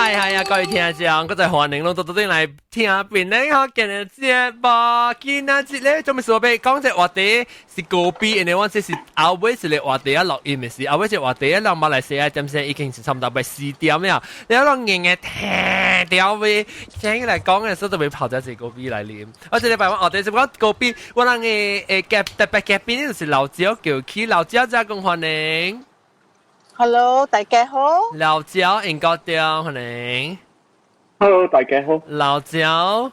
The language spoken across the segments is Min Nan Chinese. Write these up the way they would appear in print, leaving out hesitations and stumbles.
係係啊，各位聽眾，閣再歡迎攏總轉來聽檳榔福建的節目。今仔日咧，做咩事欲講這話題是高比，因為我這是後尾一个話題啊錄音的時，後尾一个話題啊，咱馬來西亞點聲已經是差不多欲4點了，你攏硬硬聽掉未？聽起來講的時候都袂泡這一個高比來啉。我這禮拜我學題是講高比，我人的誒特別嘉賓就是老椒叫起老椒，遮講歡迎。 Hello，大家好。老椒英國中歡迎。 Hello，大家好。老椒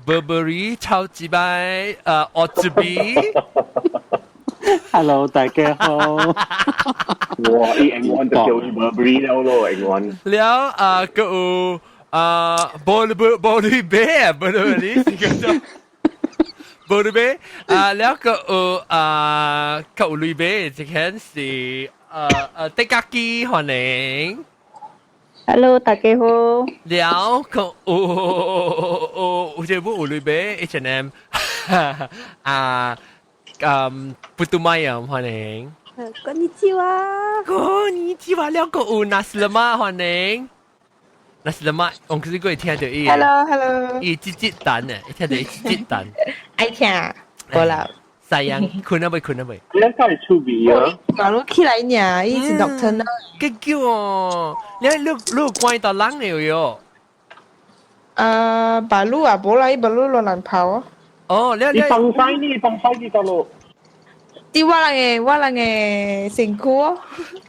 ，Burberry 超級白，奧茲比。 Hello，大家好。哇，伊英文就叫伊 Burberry 了咯，英文。了啊，閣有啊，玻璃玻璃杯，玻璃杯是叫做玻璃杯啊，了閣有啊，閣有鐳杯，這間是德家機歡迎。 Hello，大家好。了閣有有這部有鐳杯，H&M 啊，不都買啊，歡迎。こんにちは。こんにちは，了閣有 nasi lemak 歡迎。Nasi lemak，我可是過聽著伊。 Hello，Hello。伊吱吱彈呢，伊聽著伊吱吱彈。愛聽，無啦。西洋睏啊未？睏啊未？你真係趣味啊！馬路起來呢，伊是 doctor 呢。幾久哦？你你你關到人了喲？啊，巴魯啊，無啦，伊巴魯落難跑哦。哦，你你放西呢？放西啲得咯。啲我人的身軀哦。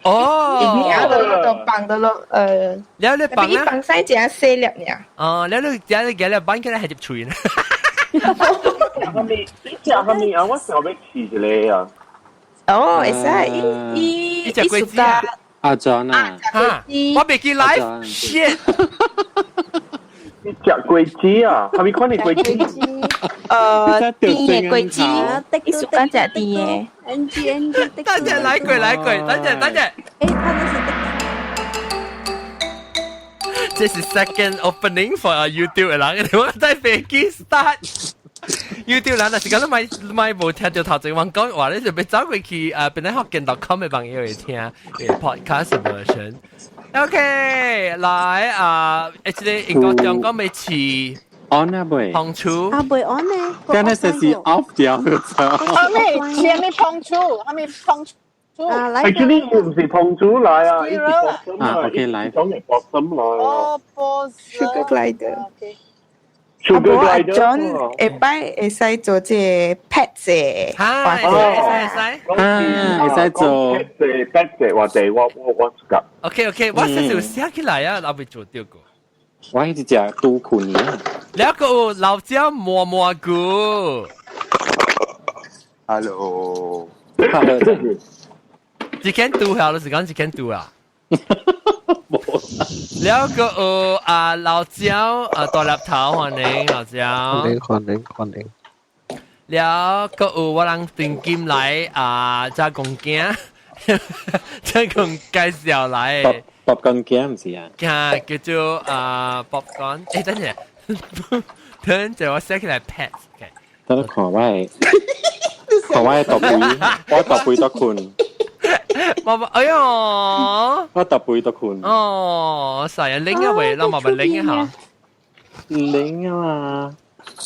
哦。伊壓到落就放到落，你你放啊？放西只細粒爾。哦，你你只你幾粒放起來係入喙呢？食啥物？你食啥物啊？我想欲試一个啊。哦，會使，伊伊伊食果子啊？阿 John 啊，哈，我袂記 live shit。你食果子啊？啥物款的果子？甜的果子，伊暑假食甜的。 N G N G。等陣來過來過，等陣等陣。誒，他那是。這是 second opening for a YouTube 的人，我在飛機 start。YouTube 人若是講你莫莫無聽著頭前阮講話，你就欲走過去啊，檳榔福建 .com 的網頁會聽 podcast version。OK，來啊，這個英國中講欲試 on 啊未？碰觸啊，未 on 呢？敢若說是 off 掉咗。啥物？啥物碰觸？啥物碰觸？啊，來。 Actually，伊毋是碰觸來啊，伊是啊，OK 來。講嘅搏心來。哦，波 Sugar glider。 Sugar glider。 John 下擺會使做這個 pet 的，哈，會使會使，啊，會使做 pet 的 pet 的話題，我覺。 OK OK，我實有寫起來啊，後未做著過。我一直食拄睏啊。了閣有老椒磨蘑菇。 Hello。一間拄下，就是講一間拄啊。了閣有啊老椒啊大粒頭歡迎老椒。歡迎歡迎歡迎。了閣有我人定金來啊，遮公囝，遮公介紹來。popcorn 羹毋是啊？啊，叫做啊 popcorn。欸，等陣，等陣我寫起來 pet。等你看我的，看我的大肥，我大肥都睏。媽媽，哎喲！我大肥都睏。哦，細啊，拎一位，咱嘛咪拎一下。拎啊嘛！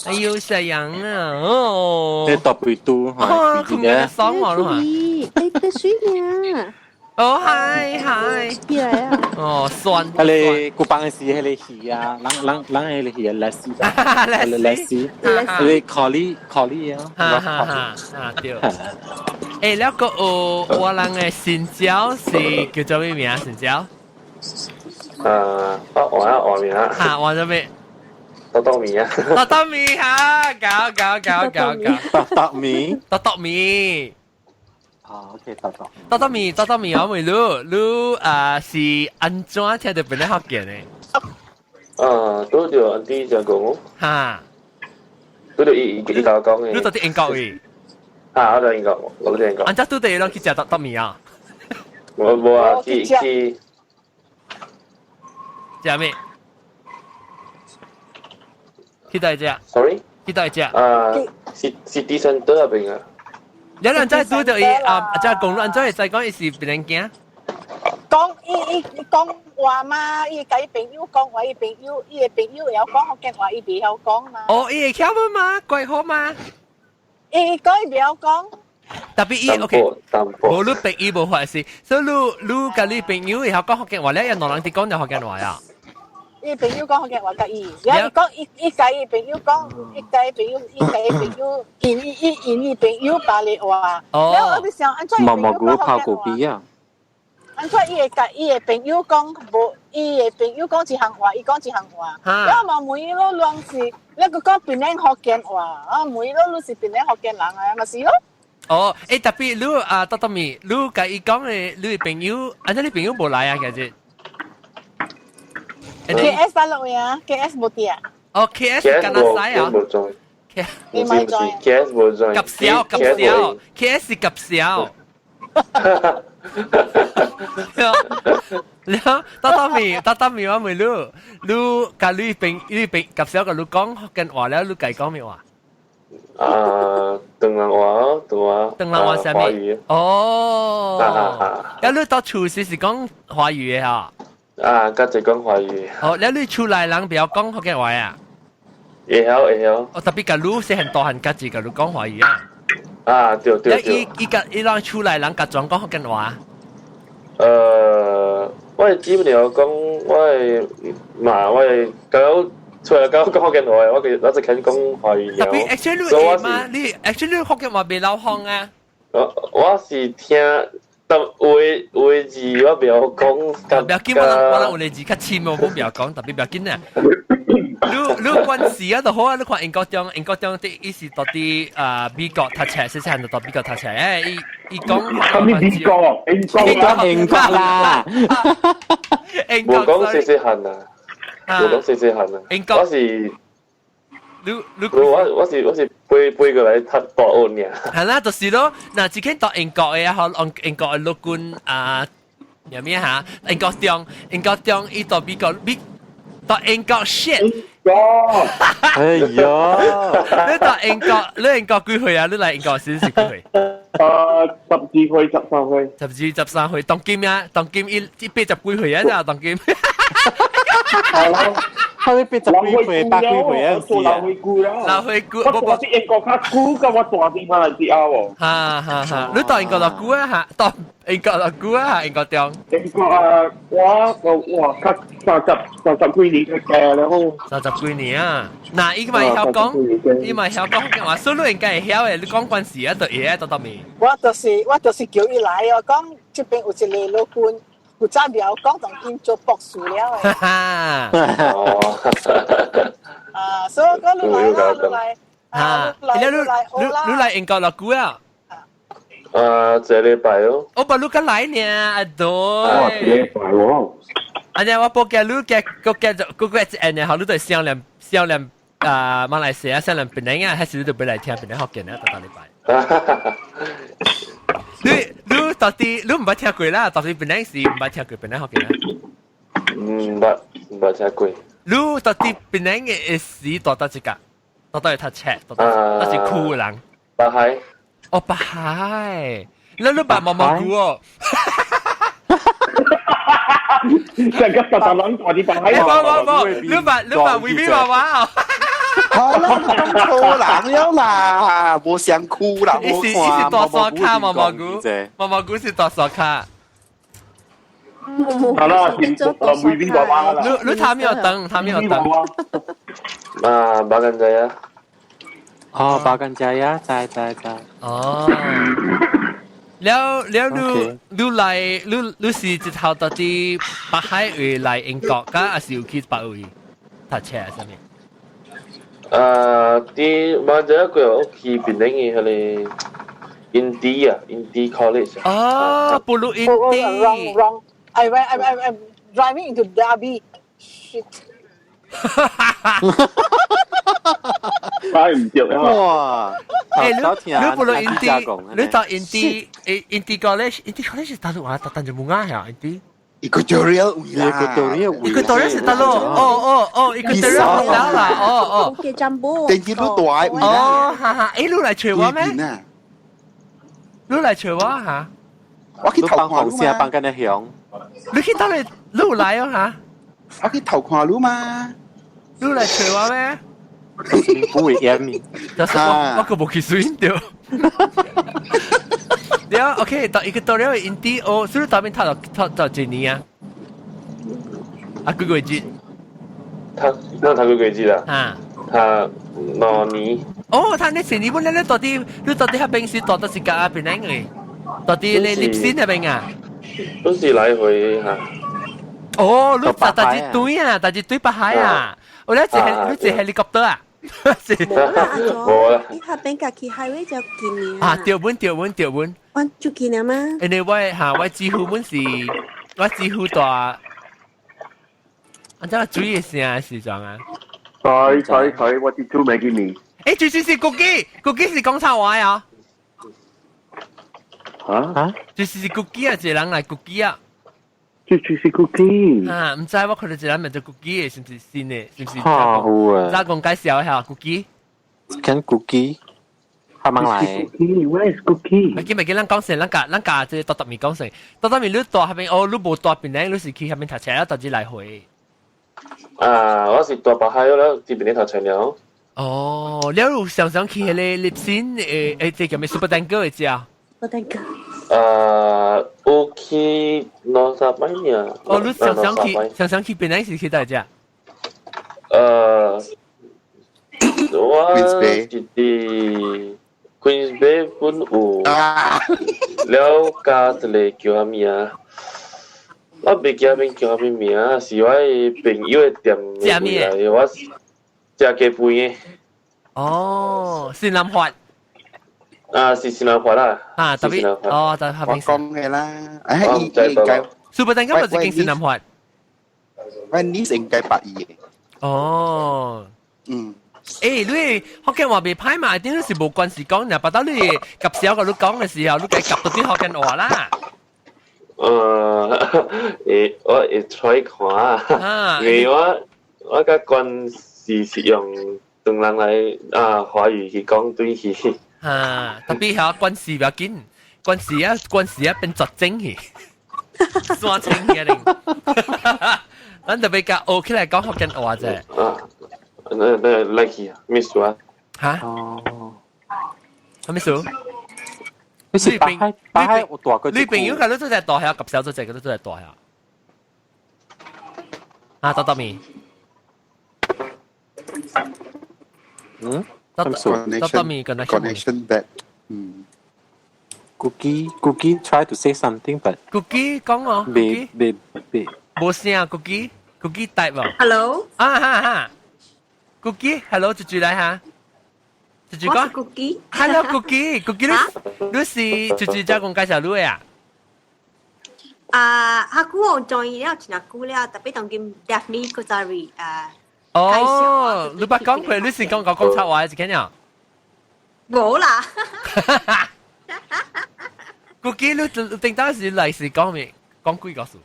哎呦，細樣啊！哦。你大肥肚，哦，佢嘅爽我咯嘛。你你水呢？哦，係係。起來啊！哦，酸。彼個古板時，彼個魚啊，人人人彼個魚啊，螺絲，螺絲，彼個烤哩烤哩啊。哈哈哈，啊對。欸，了閣有我人的新椒是叫做咩名？新椒？我換啊換名啊。哈，換做咩？多多米啊。多多米哈，搞搞搞搞搞。多多米。多多米。啊，OK，多多。多多米，多多米，我問你，你啊是按怎聽著檳榔福建的？啊，拄著安弟就講。哈。拄著伊伊共我講的。你到底英國的？啊，我佇英國，我佇英國。按怎拄著伊攏去食多多米啊？我無啊，去去。食咩？去佗食？Sorry？去佗食？啊，City Centre 那邊啊。你人再拄著伊啊，只公路，按怎會知講伊是檳榔囝？講伊伊講話嘛，伊共伊朋友講話，伊朋友伊个朋友會曉講福建話，伊袂曉講嘛。哦，伊會曉嘛？怪好嘛？伊講伊袂曉講。特別伊 OK，無你逼伊無法事，所以你你共你朋友會曉講福建話咧，有兩人佇講就福建話啊。伊朋友講福建話共伊，然後伊講伊伊共伊朋友講，伊共伊朋友，伊共伊朋友，因伊伊因伊朋友巴厘話。然後我就想，按怎伊朋友講福建話？啊！按怎伊會共伊个朋友講無？伊个朋友講一項話，伊講一項話。然後嘛問伊咯，攏是你個講檳城福建話，啊問伊咯，你是檳城福建人啊，嘛是咯。哦，欸，特別你啊，多多咪，你共伊講的，你朋友，按怎你朋友無來啊？其實 K S 打落啊，K S 無佇啊。哦，K S 敢若使啊。無 join。你咪 join。 K S 無 join。及小及小，K S 及小。了，多多咪，多多咪，我問你，你共你朋你朋及小共你講福建話了，你共伊講咩話？啊，唐人話，唐話。唐人話啥物？哦。啊，你到厝時是講華語的哈？啊，較濟講華語。哦，了你厝內人袂曉講福建話啊？會曉會曉。哦，特別共你細漢大漢家己共你講華語啊？啊，對對對。伊伊共伊人厝內人共全講福建話？我基本上講，我的嘛，我的講出來講講福建話，我其我就肯講華語。特別 actually 你嘛，你 actually 福建話袂流行啊？我是聽。但有的有的字我袂曉講，袂要緊，我人有的字較深，我袂曉講，特別袂要緊啊。你你關事啊就好啊，你看英國中英國中啲伊是到佇啊美國讀冊，細細漢就到美國讀冊，欸，伊伊講。啥物美國？英國英國啦。英國。無講細細漢啊，無講細細漢啊。英國。我是。你你我我是我是飛飛過來讀大學爾。係啦，就是咯。嗱，之前到英國的啊，學英國的陸軍啊，叫咩嚇？英國中，英國中，伊到美國，美到英國 shit。哎呀！你到英國，你英國幾歲啊？你來英國時是幾歲？ 12歲，13歲。 12、13歲，當今啊，當今伊伊80幾歲啊？咋當今？係咯。佢80幾歲、100幾歲啊？做老歲久啦。老歲久，我我是英國較久，甲我大啲馬來西亞喎。哈哈哈！你到英國偌久啊？嚇，到英國偌久啊？英國中。英國啊，我個哇，較三十幾年嘅了。 30幾年啊！嗱，伊嘛會曉講，伊嘛會曉講福建話，所以你應該會曉的。你講關事啊，就會啊，到到未？我就是叫伊來哦，講這邊有一个老君。古早袂曉講，當今做博士了。哦。啊，所以講你來啦，你來。啊，你你你來英國偌久啊？啊，一個禮拜哦。我把你個來呢，阿對。哦，一禮拜哦。啊，你我報嘅你嘅個嘅個個一年後，你就商量商量啊，馬來西亞商量檳城啊，還是你就不來聽檳城福建啊？逐禮拜。你你到底你毋捌聽過啦？到底檳城是毋捌聽過檳城福建啊？毋捌毋捌聽過。你到底檳城的時到佗一個？到底讀冊？到底是區的人？北海。哦，北海。你你捌毛毛菇哦？成個十大人大啲北海。無無無，你捌你捌威比娃娃哦？好啦，講錯人了啦，無相區啦，伊是伊是大沙卡毛毛菇，毛毛菇是大沙卡。好啦，是威比娃娃啦。你你他沒有燈，他沒有燈。啊，巴干仔啊！哦，巴干仔啊，知知知。哦。了了，你你來你你是一頭到佇北海位來英國，敢還是有去別位讀冊啥物？啊，佇馬來過我去檳城的彼个 Indie 啊，Indie College。哦，布魯 Indie。 Wrong wrong. I I'm driving into Derby. Shit. 擺唔著啊！哇！欸，你你布魯 Indie，你到 Indie，Indie College，Indie College 是佗落啊？丹絨布亞呀，Indie。 Equatorial 位啦，Equatorial 是佗落？哦哦哦，Equatorial 位啦啦，哦哦。嘅占卜。電機都大位啦。哦，哈哈，欸，你來揣我咩？你來揣我哈？我去頭看你幫緊你響。你去到你路來哦嚇？我去頭看你嘛？你來揣我咩？不會掩面。但是我個無去水掉。對啊，OK，到一個到了因啲哦，所以到邊讀讀讀幾年啊？啊，幾個月？他那他幾個月啦？啊，他2年。哦，他那四年本來你到底喺邊時到底是夾邊兩個？到底你立先喺邊啊？都是來回嚇。哦，你搭搭一堆啊，搭一堆北海啊！我咧坐你坐 helicopter 啊？冇啦，阿祖，你下邊家去 highway 就見啊，對本對本對本。我就見了嗎？因為我嚇我幾乎本是，我幾乎大，按照注意聲是怎啊？對對對，我啲做咩嘅面？誒，最先是國機，國機是講錯話啊！嚇？嚇？就是是國機啊，一個人來國機啊！最最是 cookie。啊，唔知我看到一個人名做 cookie 的，是唔是新的？是唔是？好啊。咋講介紹一下 cookie？跟 cookie，他們來。 Cookie，where is cookie？咪記咪記，咱講先，咱教咱教這個獨特面講先。獨特面你住那邊，哦，你無住檳城，你是去那邊讀冊啊，獨自來回。啊，我是住北海了，佇檳城讀冊了。哦，你有常常去彼個立新誒誒，這叫咩 Super Tanker 的食？ Super Tanker。有去兩三擺爾。哦，你常常去，常常去檳城是去佗食？我是佇 Queens Bay 本有，了加一個叫啥物啊？我袂記得邊叫啥物名，是我的朋友的店的位來，我食雞飯的。哦，是南法。啊，是新南法啦。啊，特別哦，就我講嘅啦，哎，伊應該。 Super Tanker 咪是經新南法。我 niece 應該百二嘅。哦。嗯。誒，你福建話袂歹嘛？點解是無關係講？若巴到你及小個你講嘅時候，你該及到啲福建話啦。會，我會 try 看啊，因為我較慣是用唐人來啊華語去講對去。啊，特別係關事不要緊，關事啊關事啊變絕症去，刷清嘅定。咱特別較學起來講福建話啫。啊，那來去啊，咩事啊？嚇？哦，咩事？你是北海北海有大過。你朋友佢都做隻大下，及小做隻佢都做隻大下。啊，豆豆面。嗯？豆豆面 connection bad。嗯。 Cookie Cookie try to say something but Cookie 講哦。未未未。無聲，Cookie Cookie 答喎。 Hello。啊哈哈。Cookie hello 住住來哈。住住講。 Cookie。 Hello Cookie Cookie 你你是住住遮講介紹你的啊？啊，阿姑我 join 了真久了，特別當今 Daphne 個在啊。哦，你捌講過，你是講講講錯話是怎樣？無啦。 Cookie 你頂當時來是講咩？講幾個數？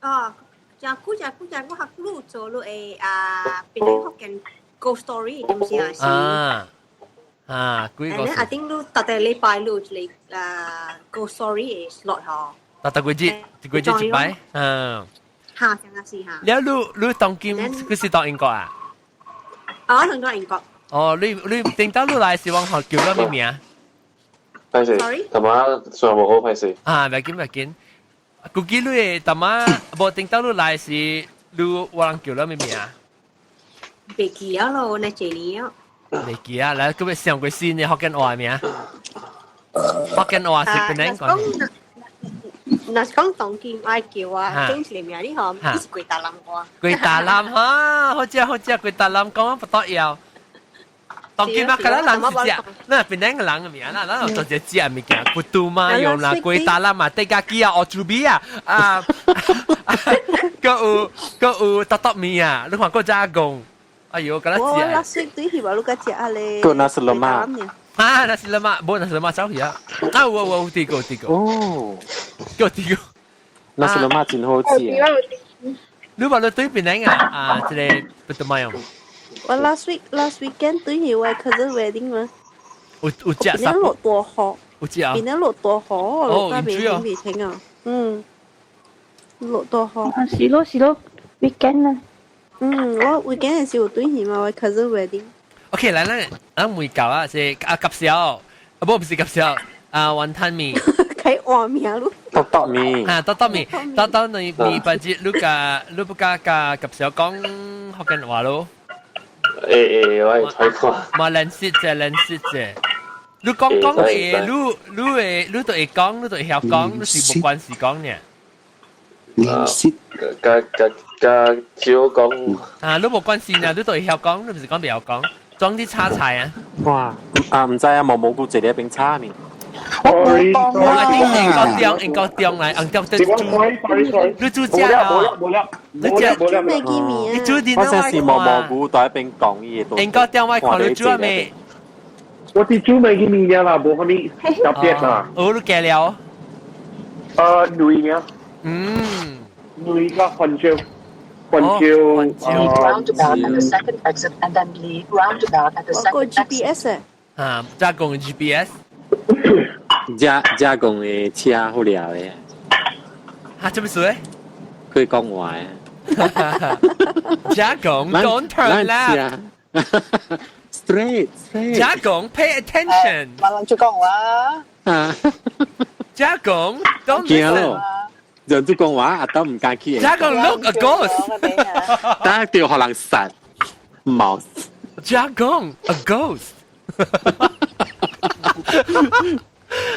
哦，真久真久真久，我學你做你的啊，檳城福建 ghost story 點是啊？啊啊，幾個數？阿頂你逐個禮拜你有一個啊 ghost story 的 slot 嗬。逐逐個月，一個月一擺，嗯。嚇，真係是嚇。了，你你當今佢是當英國啊？哦，當咗英國。哦，你你頂到你來是往學叫咗咩名？歹勢，淡仔算無好歹勢。啊，袂緊袂緊。估計你的淡仔無頂到你來是你我人叫咗咩名？袂記了咯，那幾年了。袂記啊，來，佢欲上過新的福建話名？福建話是檳城講。若是講當今愛叫啊，講一個名你吼，你是貴達南話。貴達南哈，好食好食，貴達南講不得了。當今啊，可能人是食，那檳城個人的名啦，咱有做一食物件，骨肚嘛用啦，貴達南嘛，地家雞啊，烏豬米啊，啊，閣有閣有豆豆麵啊，你看閣遮講，哎呦，敢若食。我拉水對去話你較食啊咧。閣 nasi lemak。啊，nasi lemak，無 nasi lemak 走去啊！啊，有有有，聽過聽過。哦，有聽過。 nasi lemak 真好食。你話你對檳城啊？啊，這個不得買哦。我 last week last weekend 對去我 cousin wedding 嘛。有有食啥？落大雨。有知啊？檳城落大雨，落到袂停袂停啊！嗯，落大雨。啊，是咯是咯，weekend 啦。嗯，我 weekend 時有對去嘛，我 cousin wedding。 OK，來咱咱問到啊，是啊夾小，啊不不是夾小，啊雲吞麵。開換名咯。篤篤麵。啊，篤篤麵，篤篤你你不知你甲你不甲甲夾小講福建話咯？欸欸，我會睇看。嘛，練習者練習者。你講講會，你你會，你都會講，你都會曉講，你是無關係講呢？練習，加加加少講。啊，你無關係呢，你都會曉講，你唔是講袂曉講，裝啲炒菜啊！哇，啊唔知啊，毛蘑菇坐咧邊炒麵。我冇當啊！應該中，應該中來，應該中。你煮食啊？無了，你食無了，你煮啲我先是毛蘑菇在一邊講嘢。應該中我看你煮未？我是煮麥記麵啦，無啥物特別啦。哦，你加料？餒爾。嗯。餒加番椒，番椒。 Roundabout at the second exit and then leave roundabout at the 我 second exit. GPS 啊，加工 GPS。加加工的車好料的。哈，做咩事咧？佢講話啊。加工，don't turn left。 Straight, straight。加工，pay attention。慢慢就講話。啊。加工，don't listen。人都講話，阿都唔敢去。加工，look a ghost。但係掉可能實冇。加工，a ghost。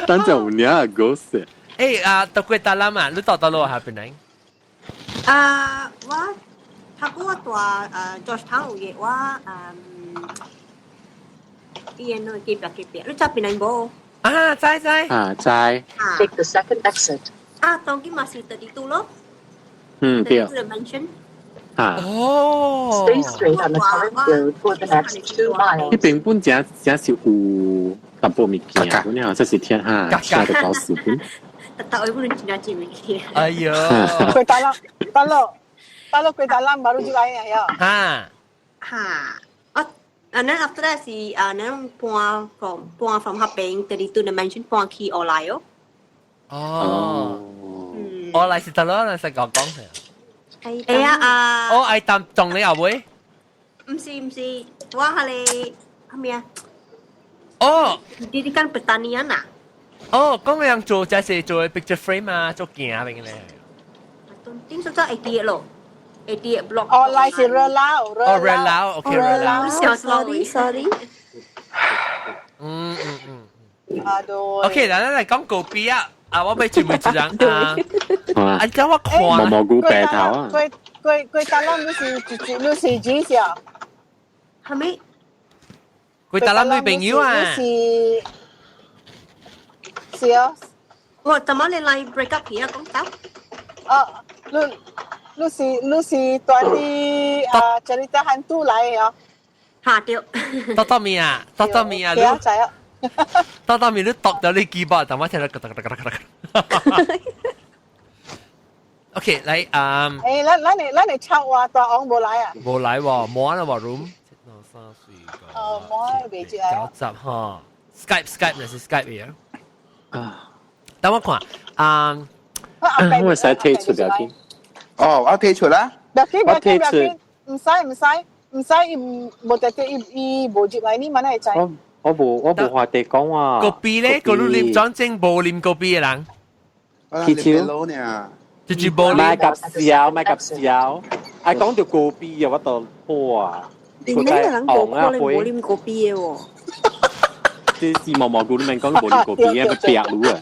等陣有呢個 ghost。誒啊，到過達啦嘛，你到到落下邊嚟？啊，我頭我住Georgetown 有嘅，我伊個隔壁隔壁，你知檳城無？啊，知知。啊，知。 Take the second exit。啊，當今嘛是32咯。嗯，對。 Mansion。啊。哦。 Stay straight on the current road for the next 2 miles。呢邊本正正是有淡薄物件，本了這是天哈，聽得到死本。特特我本真正物件。哎呦。過大浪，大陸，大陸過大浪，馬路就來呀。哈。哈。啊，and then after that 是啊，咱搬 from 搬 from 那邊32 the mansion 搬去奧萊哦。哦。奧萊是得咯，你識講講係。哎呀啊！我愛擔撞你後尾。唔是唔是，我係你係咩啊？哦，你啲間 pertanian 啊？哦，講樣做就是做 picture frame 啊，做鏡啊，邊咧。頂數做 AD 咯，AD block。哦，來是熱鬧，哦，熱鬧，OK，熱鬧。 Sorry sorry。嗯嗯嗯。啊對。 OK，來來來，講狗幣啊！啊，我俾準備一張啊。啊，叫我看。毛蘑菇白頭啊。過過過達蘭你是你是幾時啊？係咪？過達蘭女朋友啊？你是是啊。我怎麼你來 break up 去啊？講走。啊，你你是你是帶啲啊 cerita hantu 來啊？嚇對。多多面啊，多多面啊，你。知啊。多多面你讀到你 keyboard，但我聽到咯咯咯咯咯。OK，來啊。誒，咱咱你咱你唱話大王無來啊？無來喎，冇啊喎 room。一、二、三、四、五。哦，冇啊，未接啊。九十哈，Skype Skype 那是 Skype 嘅。啊。等我看啊。我使退出不要緊。哦，我退出啦。不要緊，不要緊，不要緊，唔使唔使唔使，伊無特別，伊伊無入來，你嘛會知。我無我無話地講啊。個幣咧，個你啉裝正無啉個幣的人。起手呢？就就無買夾燒，買夾燒。啊，講到個幣啊，我就哇！你那個人無可能無啉個幣的喎。這是毛毛菇，你免講無啉個幣，要白滷啊！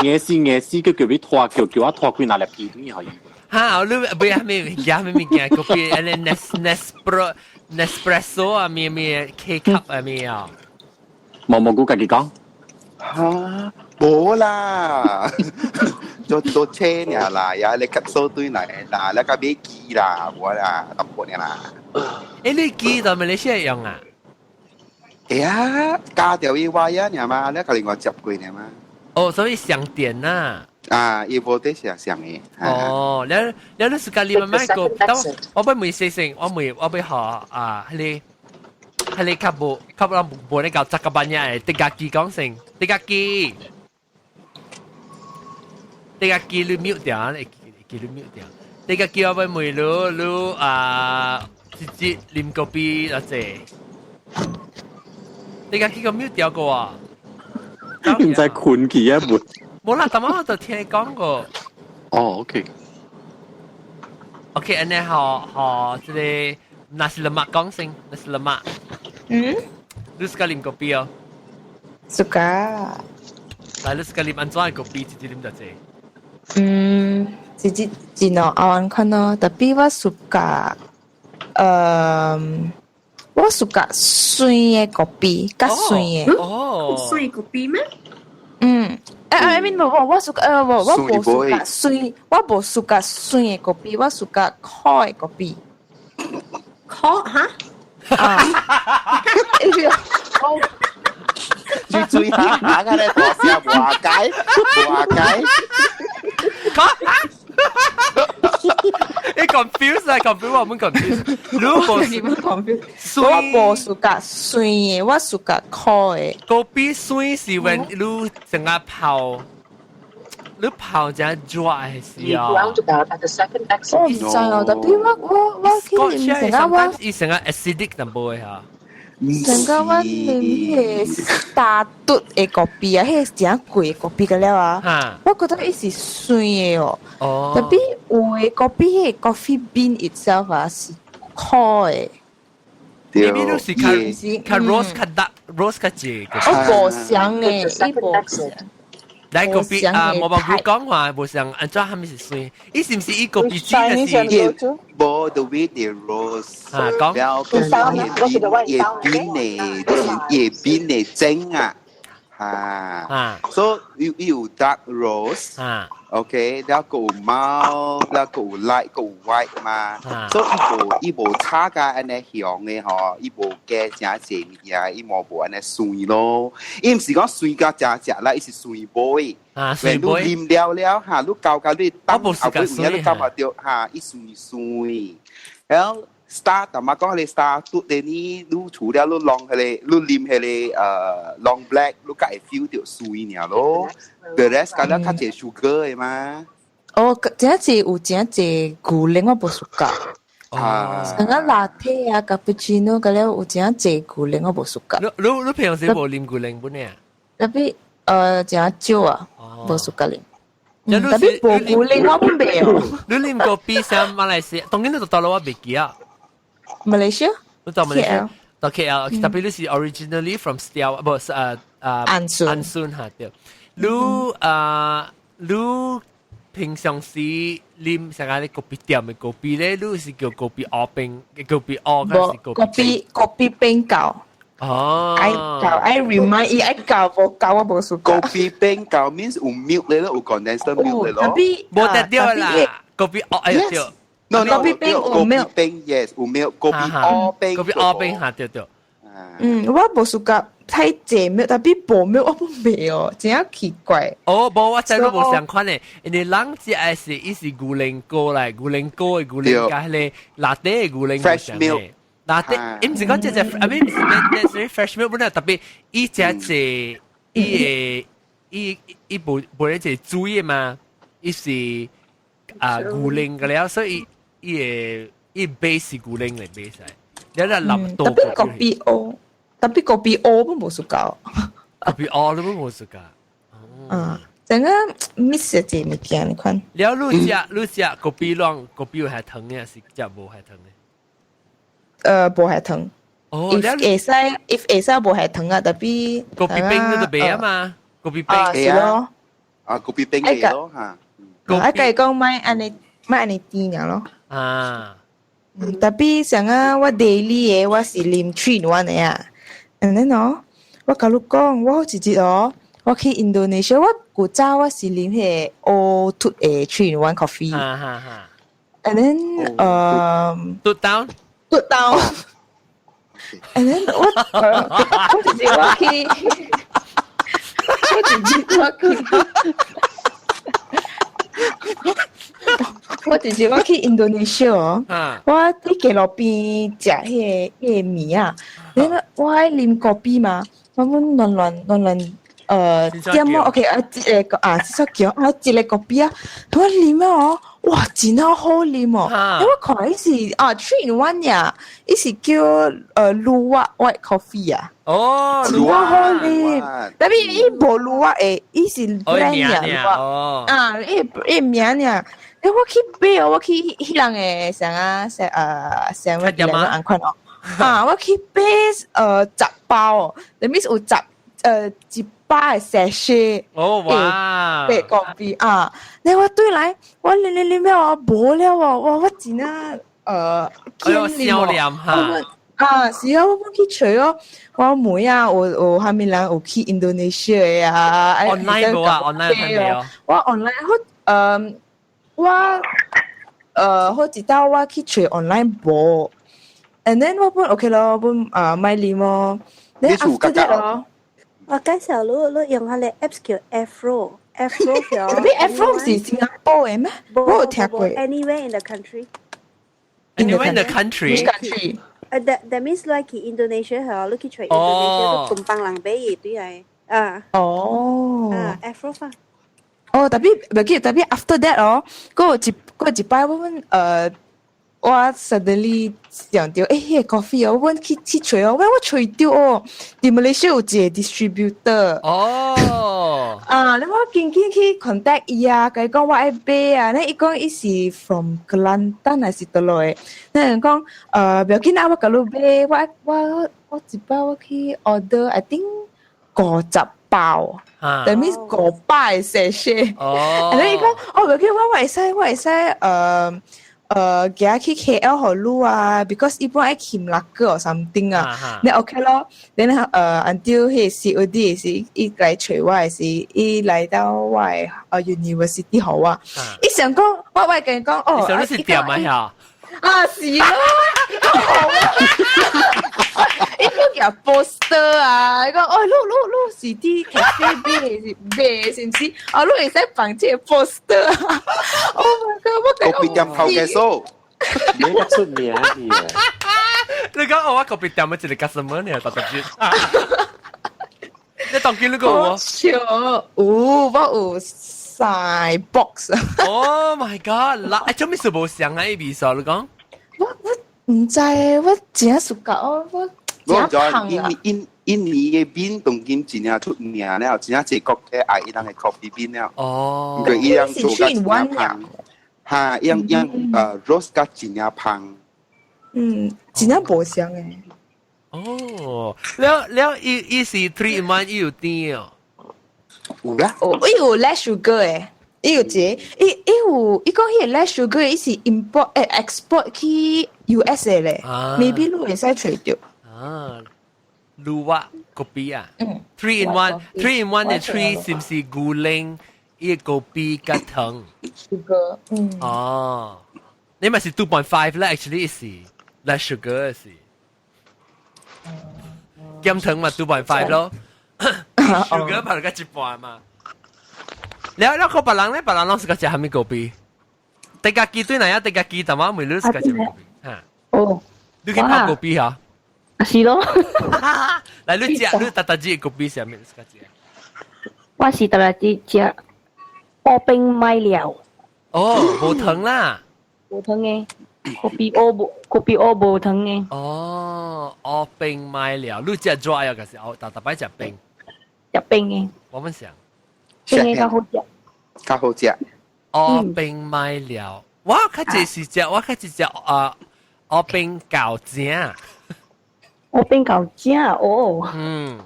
硬死硬死，佢叫你拖，叫叫我拖幾若粒皮對可以。哈，你不要咩物件咩物件，個幣安尼 Nes Nespro Nespresso 啊，咩咩 K cup 啊咩啊。毛毛菇家己講。嚇，無啦，做做車爾啦，也你吸收對嚟啦，你個買機啦，無啦，淡薄爾啦。誒，你機在馬來西亞用啊？會啊，加掉伊話啊，爾嘛，你個另外接過爾嘛。哦，所以上電啦。啊，伊無得上上的。哦，了了，你是家己慢慢個，等我我欲問細聲，我問我欲學啊，彼個係你較無較無無咧搞十個半夜嘅，迪家基講成迪家基，迪家基你 mute 掉，你記你 mute 掉。迪家基我會問你，你啊，直接啉咖啡啊這，迪家基個 mute 掉過啊？唔知困去啊冇。冇啦，頭先我就聽你講過。哦，OK。 OK，按呢予予這個 nasi lemak 講先，nasi lemak。你 suka 啉咖啡哦？ Suka。來，你 suka 啉按怎的咖啡？直接啉就這。嗯，直接真哦，阿安看咯，tapi 我 suka，我 suka 酸的咖啡，較酸的。哦。酸咖啡咩？嗯。誒，I mean 無無，我 suka 無，我無 suka 酸，我無 suka 酸的咖啡，我 suka 苦的咖啡。苦哈？啊！注注意下下嘅咧，大聲話解話解。你 confuse 啊，confuse 我們 confuse。如果是 confuse，我無 suka 酸的，我 suka 苦的。咖啡酸是 when 你成日泡，你泡成熱的時候。我毋知哦，tapi 我去啉成個我，伊成個 acidic 淡薄的嚇。成個我啉彼個大嘟的咖啡啊，彼個誠貴的咖啡個了啊，我覺得伊是酸的哦。哦。 Tapi 有的咖啡，彼個 coffee bean itself 啊是苦的。你邊都是較較 roast 較 dark roast 較濟。我無相的，伊無相。來咖啡啊，無無佢講話無像按怎蝦米是酸？伊是毋是伊咖啡煮的是？無 the way they roast，啊講，了後伊邊的伊邊的整啊，哈，所以有 dark roast，OK，了後有 mild，了後有 light，有 white 嘛，所以伊無伊無炒甲按呢香的吼，伊無加誠濟物件，伊無無按呢酸咯，伊毋是講酸甲誠食啦，伊是酸尾。啊，酸尾。你啉了了哈，你搞到你當後尾有影你感覺到哈，伊酸酸。然後 star 淡仔講彼個 star 嘟的呢，你除了你 long 彼個，你啉彼個long black，你才會 feel 到酸爾咯。The rest 敢若較濟 sugar 的嘛。哦，真濟有真濟牛奶我無 suka。啊。像個 latte 啊，cappuccino 個了有真濟牛奶我無 suka。你你你平常時無啉牛奶本呢？ Tapi 真少啊，無 suka 啉。Tapi 無牛奶我本袂哦。你啉過比上馬來西亞，當然你就到了我袂記啊。馬來西亞？你到馬來西亞？到 KL， tapi 你是 originally from Setia，不是安順。安順哈對。你啊，你平常時啉啥個咖啡店的咖啡咧？你是叫咖啡烏冰，咖啡烏還是咖啡咖啡冰夠？哦，愛夠愛 remind 伊愛夠無夠我無 suka。咖啡冰夠 means 有 milk 咧咯，有 condensed milk 咧咯。無得掉啦，咖啡烏哎對。 No no，咖啡冰有 milk。冰 yes 有 milk，咖啡烏冰。咖啡烏冰哈對對。嗯，我無 suka 太濟 milk，tapi 無 milk 我不袂哦，真正奇怪。哦，無我知你無相款的，因為人食的是伊是牛奶膏來，牛奶膏的牛奶佮彼個 latte 的牛奶 fresh milk。 Latte，伊毋是講這隻，I mean 毋是 necessarily fresh milk 本來 tapi 伊食這伊會伊伊無無咧這水的嘛，伊是啊牛奶個了，所以伊會伊 base 是牛奶來 base 來，了了淋多。 Tapi 咖啡烏，tapi 咖啡烏本無 suka。咖啡烏你本無 suka。啊，整個 miss 一個物件你看。了你食你食咖啡攏咖啡有下糖的，還是食無下糖的？無下糖。哦， if 會使，if 會使無下糖啊，tapi 咖啡冰你都袂啊嘛，咖啡冰。啊，是咯。啊，咖啡冰嘅咯嚇。啊，佮伊講莫按呢莫按呢甜爾咯。啊。 Tapi 像啊，我 daily 的我是啉 three in one 的啊。And then 哦，我共你講，我好一日哦，我去 Indonesia，我古早我是啉彼個烏脫的 three in one coffee。哈哈哈。 And then 嘟 down。嘟 down。And then 我我一日我去，我一日我去。我就是我去印度尼西亞，我佇街路邊食彼個彼個麵啊，你我愛啉咖啡嘛，我阮亂亂亂亂點我 OK 啊，一個啊，至少叫啊一個咖啡啊，我啉啊哦，哇，真好好啉哦！因為看伊是啊 3 in 1 呀，伊是叫luwak white coffee 啊。哦，真好啉，但係伊無 luwak 的，伊是 brand 呀，哦，啊，伊伊名爾。欸，我去買哦，我去彼人的啥啊，啥啥物兩個按款哦。啊，我去買10包哦，that means 有十100個 sachet。哦哇！白咖啡啊！你我對來，我啉啉啉了哦，無了哦，哇！我真啊驚啉哈。啊，是啊，我本去揣哦，我妹啊，有有蝦米人有去 Indonesia 的啊？online 無啊，online 係沒我 online 好我好一道我去揣 online 無，and then 我本 OK 咯，我本啊買啉哦。你做家咯？我介紹你你用下個 apps 叫 Afro，Afro 叫。 Tapi Afro 是新加坡的咩？我有聽過。 Anywhere in the country。 Anywhere in the country。 Which country？ That means like Indonesia 係，你去揣 Indonesia 都同幫人買嘅對係。啊。哦。啊，Afro 法。哦，tapi 袂記，tapi after that 哦，過一擺我們我 suddenly 想到，欸，彼個 coffee 哦，我去去揣哦，喂，我揣到哦，佇馬來西亞有一個 distributor。哦。啊，你我緊緊去 contact 伊啊，共伊講我愛買啊，你伊講伊是 from Kelantan 還是佗落的？你人講，不要緊啊，我共你買，我我我一擺我去 order，I think 50包。That means 500個 sachet。哦。然後伊講，哦，不要緊，我會使，我會使，行去 KL 予你啊，because 伊本愛去馬拉個 or something 啊，你 OK 咯，then until 彼個 COD 時，伊來揣我的時，伊來到我的university 予我，伊想講，我我共伊講，哦，想你是店啊呀？啊是咯，伊講夾 poster 啊，伊講哦，你你你是佇 cafe 買是買是毋是？哦，你會使放這個 poster 啊？Oh my god！我咖啡店頭家數，你個出名嘅。你講我咖啡店的一個 customer 呢，特特別。你當見你個有？笑，有我有三 box。 Oh my god！嗱，做咩事無相啊？伊味素你講？我我毋知，我真正 suka 哦，我我知印印印尼的 bean 當今真正出名了，真正濟國家愛伊人的 coffee bean 了。哦，因為伊人做甲真正芳，哈，伊人伊人roast 甲真正芳。嗯，真正無相的。哦，了了，伊伊是 3 in 1，伊有甜哦。有啦。哦，伊有 less sugar 的，伊有一個，伊伊有，伊講彼個 less sugar 伊是 import export 去 US 的咧，maybe 你會使揣著。啊，luwak 咖啡啊，嗯，3 in 1，3 in 1 的 three 是毋是牛奶？伊個咖啡佮糖？sugar，嗯。哦，你咪是 2.5 咧，actually 是 less sugar 是。減糖嘛 2.5 咯，sugar 跑個一半嘛。了了，個別人咧，別人攏是個食蝦米咖啡？大家記對哪樣？大家記，但我每日是個食咖啡。嚇。哦。你去泡咖啡嚇？是咯。來，你食，你特特煮咖啡啥物？是個食？我是特特煮食烏冰麥料。哦，無糖啦。無糖的，咖啡烏無，咖啡烏無糖的。哦，烏冰麥料，你食熱啊？還是哦，特特擺食冰？食冰的。我們想。冰的較好食。較好食。烏冰麥料，我較濟是食，我較濟食啊烏冰餃子。烏冰餃子哦。嗯。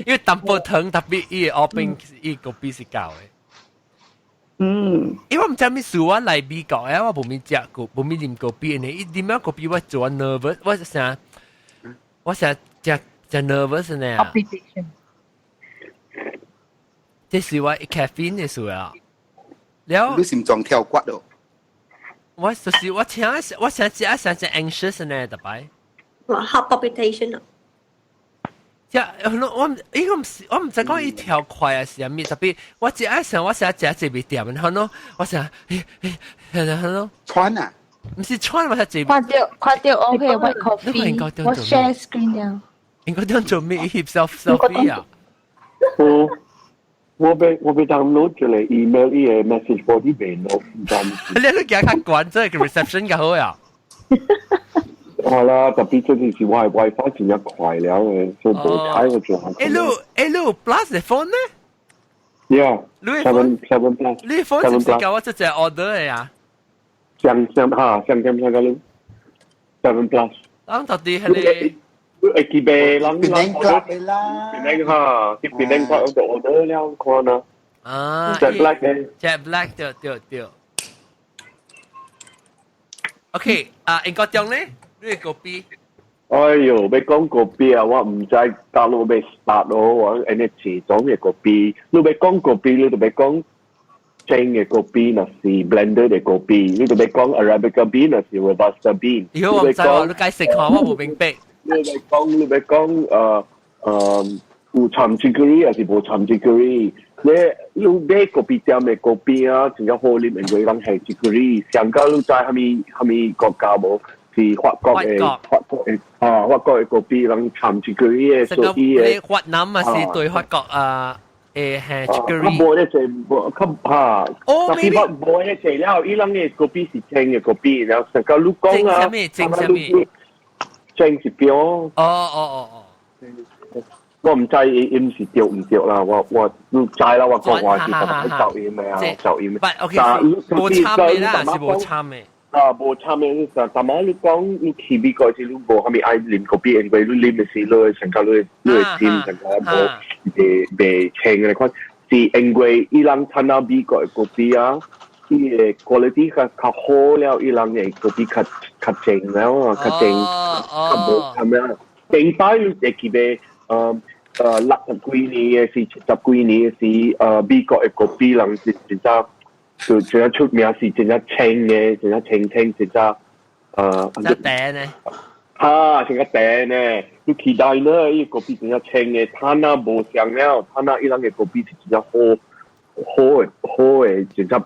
因為淡薄糖特別，伊個烏冰伊個咖啡是夠的。因為我毋知咩事，我來美國誒，我無咪食過，無咪啉咖啡呢。伊啉了咖啡，我做 nervous，我成我成食食 nervous 呢。這是我 caffeine 的事啊。了，你心臟跳骨咯。我就是我聽我成食成食 anxious 呢，特擺。哇，heart palpitation 啊！即我伊個毋是我毋知講伊跳快還是啥物，特別我只愛想我成日食這味店，然後我想，嘿嘿，然後喘啊！毋是穿嘛，係看到看到 OK white coffee，我 share screen 了。應該點做咩翕 selfie 啊？我我被 download 一個 email 伊個 message body 未落，唔知。你都驚較管這個 reception 較好呀？好啦，特別最近是我的 WiFi 真正快了嘅，所以無睇我做。欸，你有 Plus 的 phone 呢？Yeah，你 phone 7 Plus。你 phone 是唔是教我這隻 order 的呀？上上哈，上上上個你 7 Plus。咱到底係你？會記袂人檳榔啦，檳榔哈，去檳榔就 order 了，看啦。啊，Jet Black 嘅，Jet Black 對對對。OK，啊，英國中咧，你個 kopi？哎喲，欲講 kopi 啊，我毋知大陸欲 start 咯，我按呢幾種嘅 kopi。你欲講 kopi，你就欲講蒸嘅 kopi，若是 blender 嘅 kopi，你就欲講 Arabica bean，若是 Robusta bean。如果我毋知喎，你解釋下，我無明白。你欲講有摻 chicory 還是無摻 chicory？你買 kopi 店嘅 kopi 啊，真正好啉，因為人係 chicory。上個你知蝦米蝦米國家無？是法國嘅啊，法國嘅 kopi 人摻 chicory 嘅，所以嘅。越南嘛是對法國啊，係 chicory。較無咧濟，無較哈。哦，特別無咧濟了，伊人嘅 kopi 是青嘅 kopi，然後上個你講啊，蒸啥物？蒸啥物？蒸是標。哦哦哦哦。我毋知伊伊毋是對毋對啦，我你知啦，我講話是特別走音的啊，走音。 But OK，無參的啦，是無參的。啊，無參的，你但但你講你去美國時，你無啥物愛啉 kopi，因為你啉的時，你會成個你會心成個無袂袂清的款，是因為伊人產到美國的 kopi 啊，伊的 quality 較較好了，伊人的 kopi 較較正了啊，較正，較無參了。頂擺你會記得，60幾年的是70幾年的是，美國的 kopi 人是真正就真正出名是真正清的，真正清清，真正真甜呢？哈，成個甜呢！你去 diner 伊 kopi 真正清的，他那無相了，他那伊人的 kopi 是真正好好的好的，真正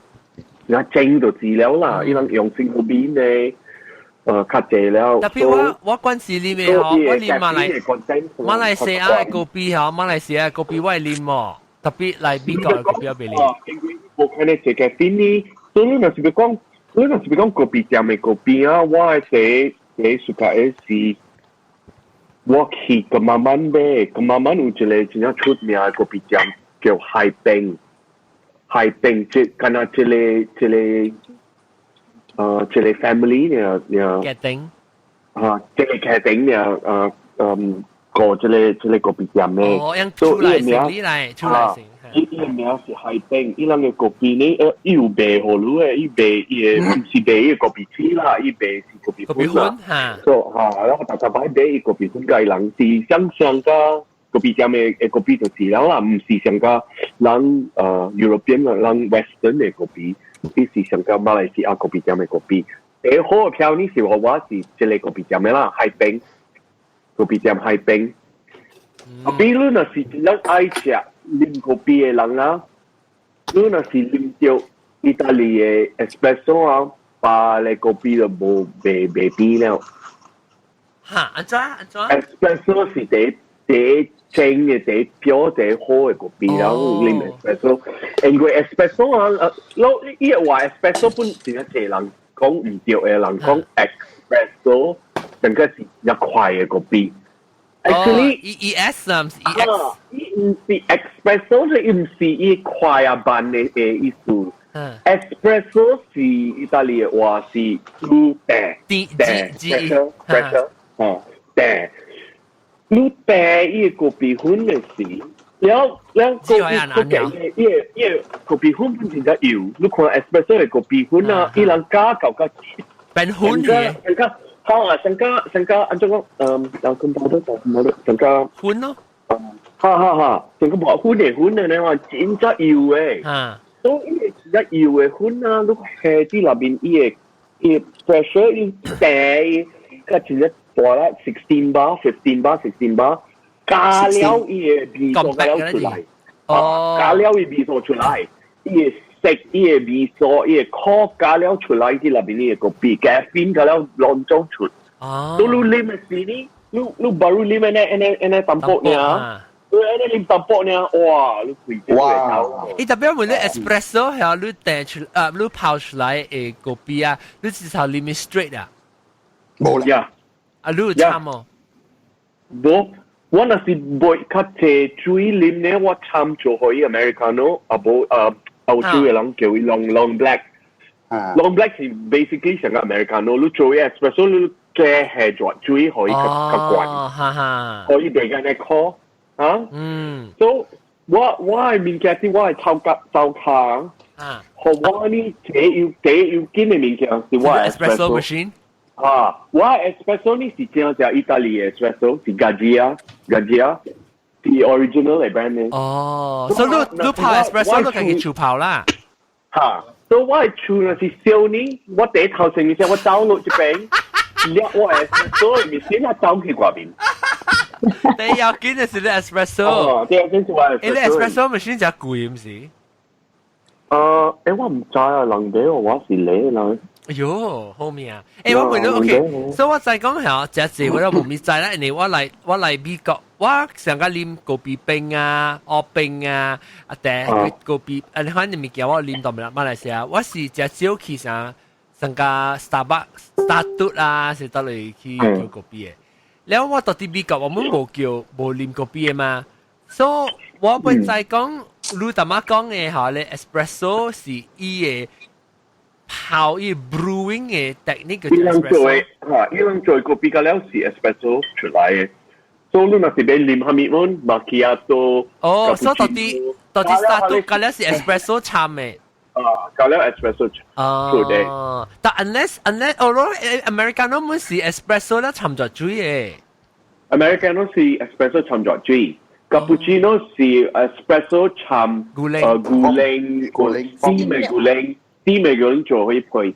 真正清就知了啦。伊人用 single bean 呢，較濟了。特別我關時啉的吼，我啉馬來西亞的 kopi 吼，馬來西亞 kopi 我會啉哦，特別來美國的 kopi 我袂啉。無可能這個邊呢，所以你若是欲講，你若是欲講 kopi 店的 kopi 啊，我的第一暑假的是，我去個慢慢買，個慢慢有一個真正出名的 kopi 店叫海冰，海冰這敢若這個family 呢呢。家庭。啊，這個家庭呢，過這個 kopi 店的。哦，用出來成，你來出來成。伊個名是海冰，伊人嘅 kopi 呢，伊有賣予你的，伊賣伊個毋是賣伊個 kopi 粉啦，伊賣是 kopi 粉啦。所以哈，然後逐逐擺買伊 kopi 粉，佮人是想上個 kopi 店的 kopi 就是了啦，毋是上個人European 啊，人 Western 的 kopi，伊是上個馬來西亞 kopi 店的 kopi。第好的票呢是我是這個 kopi 店的啦，海冰 kopi 店海冰。啊，比如若是真正愛食啉 kopi 的人啊，你若是啉著意大利的 espresso 啊，別个 kopi 就無袂袂變了。哈，按怎按怎？espresso 是第第正嘅第標第好嘅 kopi，然後啉 espresso，因為 espresso 啊，攞伊個話 espresso 本真正濟人講毋對的，人講 espresso，成個是一快嘅 kopi。Actually, E E S 啊，毋是 E X。伊毋是 espresso，伊毋是伊快啊慢的意思。Espresso 是意大利的話是愈甜甜 pressure pressure 哦甜，愈甜伊個 kopi 粉的是，了了 kopi 個嘅伊個伊個 kopi 粉本身較幼，你看 espresso 的 kopi 粉啊，伊人加到較變粉嘅。成個好啊，成個成個按怎講？嗯，然後咁多都冇得成個粉咯。哈哈哈，成個無粉的粉的呢話，真正幼的。所以伊個真正幼的粉啊，你下佇內面伊個伊 pressure 伊低，甲真正大啦，16 bar、15 bar、16 bar，加了伊個味素了出來。哦。加了伊味素出來，伊個色，伊個味素，伊個苦加了出來啲內面伊個咖啡，咖啡加了攏總出。哦。都你啉的時呢，你 baru 啉的呢，按呢按呢淡薄呢，你按呢啉淡薄呢，哇，你開哇！伊特別問你 espresso 係你訂出啊，你泡出來的咖啡啊，你至少啉 straight 啊？無啦。啊，你有參哦？無。我若是買較濟水啉呢，我參做可以 Americano，啊無啊歐洲的人叫伊 long black。long black 是 basically 成個 Americano，你做 espresso 你加下熱水可以較較懸，哈哈，可以袂按呢苦啊。所以我的物件是我的頭殼頭殼，予我呢第要第要緊的物件是我的 espresso machine。啊，我 espresso 呢是正正意大利的 espresso，是 Gaggia Gaggia，是 original 的 brand 呢。哦，所以你你泡 espresso 你家己手泡啦。哈，所以我的厝若是燒呢，我第一頭先先我走落這邊，掠我 espresso 的面我走去外面。你要緊的是你 espresso。哦，對，緊是我 espresso。你 espresso machine 真貴毋是？我毋知啊，人哋我是你人。哎喲，好命啊！我問你，OK，所以我再講下，這次我都無咪知啦，因為我來美國，我上個啉咖啡冰啊、烏冰啊，啊，茶咖啡，啊，你看你物件我啉到馬來西亞，我是誠少去啥，上個 Starbucks、Starbucks 啊，是倒來去叫咖啡的。了我到佇美國，我們無叫無啉咖啡的嘛，所以我會再講，你頭仔講的吼咧，espresso 是伊的。泡伊 brewing 的 technique 伊人做的，哈，伊人做咖啡較了是 espresso 出來的。所以你若是欲啉啥物款，macchiato。哦，所以到底 start 較了是 espresso 摻的。啊，較了 espresso 出的。哦，但 unless 哦，咯，Americano 毋是 espresso 咧摻著水的。 Americano 是 espresso 摻著水，cappuccino 是 espresso 摻牛奶、牛奶、牛奶、steam 的牛奶。steam 的牛奶做可以配。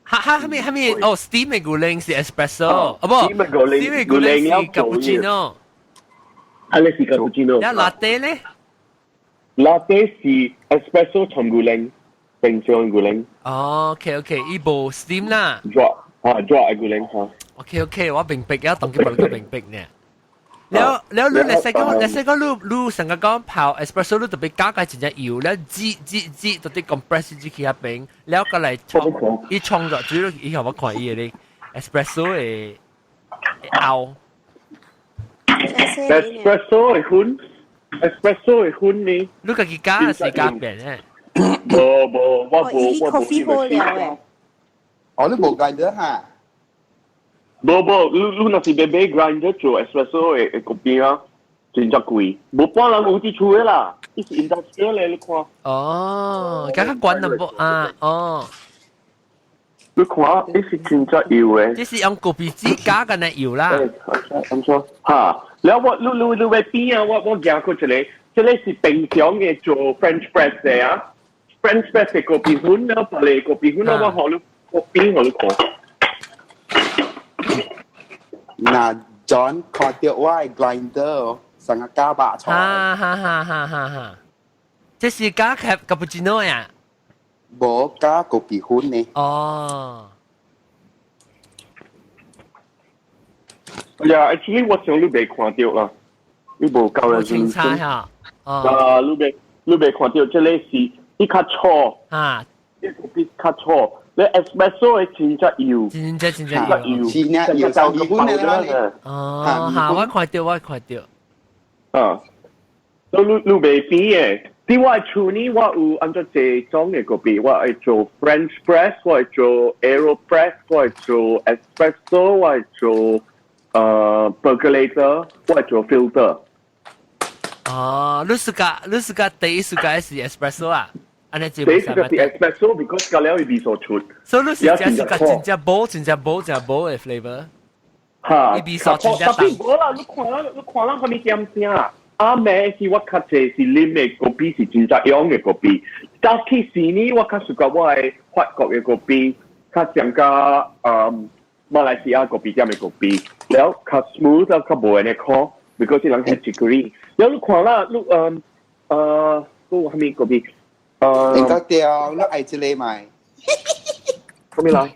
哈哈，啥物啥物哦，steam 的牛奶是 espresso，哦不，steam 的牛奶，steam 的牛奶是 cappuccino。啊，你是 cappuccino。那 latte 咧？latte 是 espresso 摻牛奶，平常牛奶。哦，OK OK，伊無 steam 啦。熱啊，熱的牛奶哈。 OK OK，我明白啊，當佢無個明白呢。了了，你嚟使講，嚟使講，你你成個講泡 espresso，你特別加個真正油，了擠擠擠，特別 compress 擠去遐邊，了過來沖，伊沖咗，主要以後我看伊的 espresso 的拗。 espresso 的粉，espresso 的粉呢？你家己加還是加變咧？無無，我無我無。 coffee 好了誒。哦，你無 grinder 哈？無無，你若是欲買 grinder 做 espresso 的的咖啡啊，真正貴，無半人有佇厝的啦，伊是 industrial 的，你看。哦，較較懸淡薄啊，哦。你看，伊是真正油的。這是用咖啡機加緊的油啦。毋錯，哈，了我你你你欲邊啊？我行過一個，這個是平常的做 French press 的啊，French press 的咖啡粉了，別個咖啡粉了，我予你我邊予你看。嗱，John 看到我的 grinder 成個加白菜。哈哈哈哈哈哈！這是加 cappuccino 呀？無加咖啡粉呢。哦。呀，actually 我想你袂看到啦，你無夠人清楚哈。啊，你袂看到，這個是伊較粗。啊。這個比較粗。你 espresso 的真正油，真正真正油，真正油就米粉的。哦，好，我看到，我看到。啊，你你袂變的。佇我的厝呢，我有按怎這種的咖啡，我會做 French press，我會做 Aeropress，我會做 espresso，我會做percolator，我會做 filter。哦，你是個第一世界是 espresso 啊？按呢第一個是 espresso，because 加了伊味素出。所以你是食是個真正無、真正無、真無的 flavor。哈，伊味素真正特別無啦，你看啦，你看啦，啥物點聲？阿暝是我較濟是啉的咖啡是真正用的咖啡，早起時呢，我較 suka 我的法國的咖啡，較像較馬來西亞咖啡店的咖啡，了較 smooth，了較無按呢苦，because 人較 chicory。了你看啦，你有啥物咖啡？應該對，你愛這個咪？什麼來？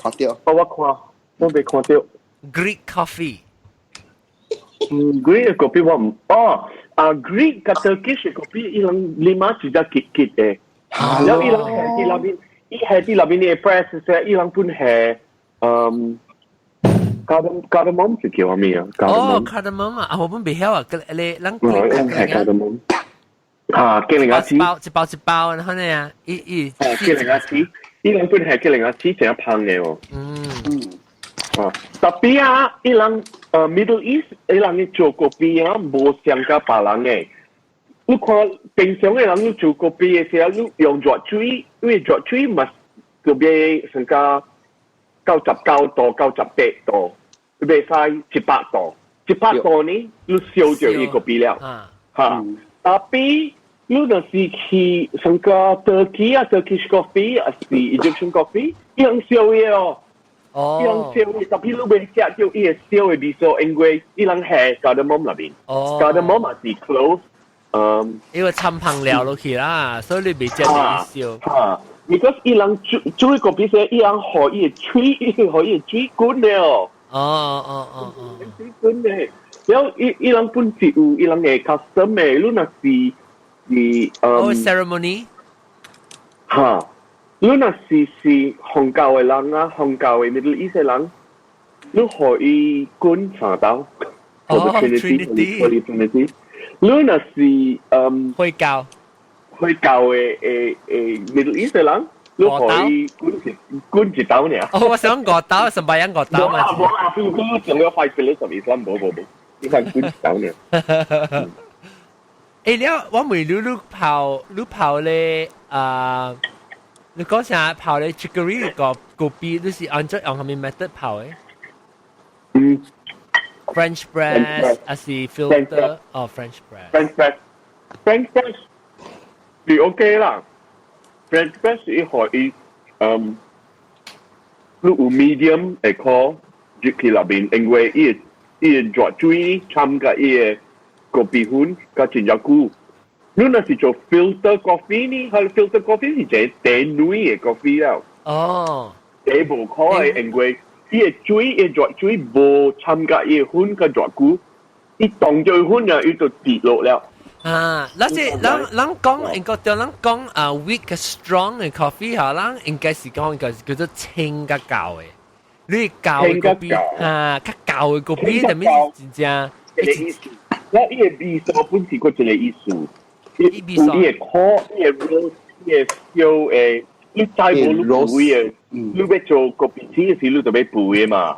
看到。我看，我未看到。 Greek coffee。嗯，Greek 嘅 coffee 我唔，哦，啊 Greek 佮 Turkish 嘅 coffee，伊人啉啊是只結結的。然後伊人係佇內面，伊係佇內面嘅 press 說，伊人本係cardamom 是叫啥物啊？哦，cardamom 啊，我本袂曉啊，你咱係 cardamom。啊，結另一包一包一包，然後呢，伊伊。哦，結另一次，伊人本係結另一次成香的哦。哦，tapi 啊，伊人Middle East，伊人嘅做 kopi 啊，無相佮別人的。你看平常的人，你做 kopi 的時候，你用熱水，因為熱水嘛，就變成個99度、98度，你袂使100度，100度呢，你燒著伊 kopi 了。嚇，tapi 你若是去成個 Turkey 啊，Turkish coffee，還是 Egyptian coffee，伊人燒的哦。伊人燒的，tapi 你袂食著伊會燒的味素，因為伊人下 cardamom 內面，cardamom 也是 clove，因為摻香料落去啦，所以你袂食著伊燒。嚇，because 伊人煮煮個比說，伊人予伊的喙，伊予伊的水滾的哦。水滾的，然後伊人本是有伊人的 custom 的，你若是是哦，ceremony。嚇，你若是是紅教的人啊，紅教的 Middle East 的人，你予伊滾三道。哦，Trinity，Holy Trinity。你若是回教，回教的Middle East 的人，你予伊滾一道爾。哦，我想五道，十八樣五道嘛。無啦，無啦，仲有 five pillars of Islam，無無無，你看滾一道爾。了，我問你，你泡你泡咧啊？你講啥泡咧 chicory 個 kopi，你是按照用啥物 method 泡的？French press 還是 filter？哦，French press。 French press，French press 是 OK 啦。French press 伊可以，你有 medium 會可入去內面，因為伊的熱水摻佮伊的咖啡粉佮真正久。你若是做 filter coffee 呢？佢 filter coffee 是一個茶軟的 coffee 了。茶無可的，因為伊的水，伊的熱水無摻佮伊的粉佮熱久，伊凍咗粉啊，伊就跌落了。啊，咱這咱咱講應該對咱講啊，weak strong 的 coffee 嚇，咱應該是講應該是叫做清較厚的。你厚的 kopi 啊，較厚的 kopi，特別是真正。一個意思，我伊的味素本是閣一個意思。伊伊的苦，伊的 roast，伊的燒的，你知無你煮的，你欲做 kopi 的時，你就欲煮的嘛。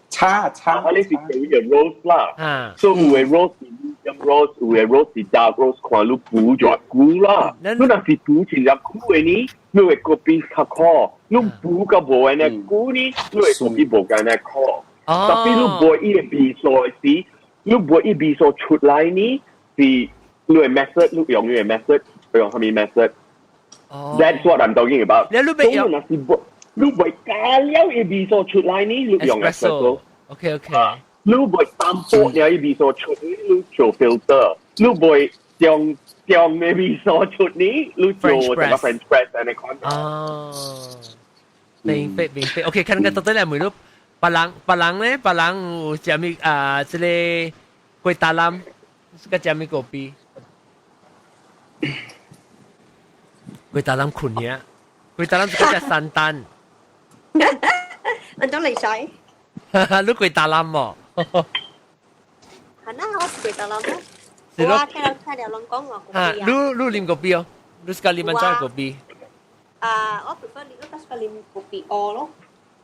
炒炒，啊，你是做伊的 roast 啦。所以有的 roast 是 medium roast，有的 roast 是 dark roast，看你煮偌久啦。你若是煮真正久的呢，你的 kopi 較苦；你煮較無按呢久呢，你的 kopi 無按呢苦。特別你無伊的味素的時，你無伊味素出來呢，是你的 method，你用你的 method，用啥物 method？That's what I'm talking about。你你用若是無，你袂加了伊味素出來呢，你用 espresso。 OK。你袂淡薄爾伊味素出，你做 filter。你袂將將的味素出呢，你做這個 French press 按呢款。哦，明白明白。OK，看個到底來問你，別人別人咧，別人有啥物啊？這個粿達南，這個啥物 kopi？粿達南困呀，粿達南這個叫山丹。按怎嚟使？你粿達南無？係啦，我是粿達南咯。是咯。我聽聽了人講話 kopi 啊。你你啉 kopi 哦？你喜歡啉按怎 kopi？啊，我 prefer 你，我喜歡啉 kopi O 咯。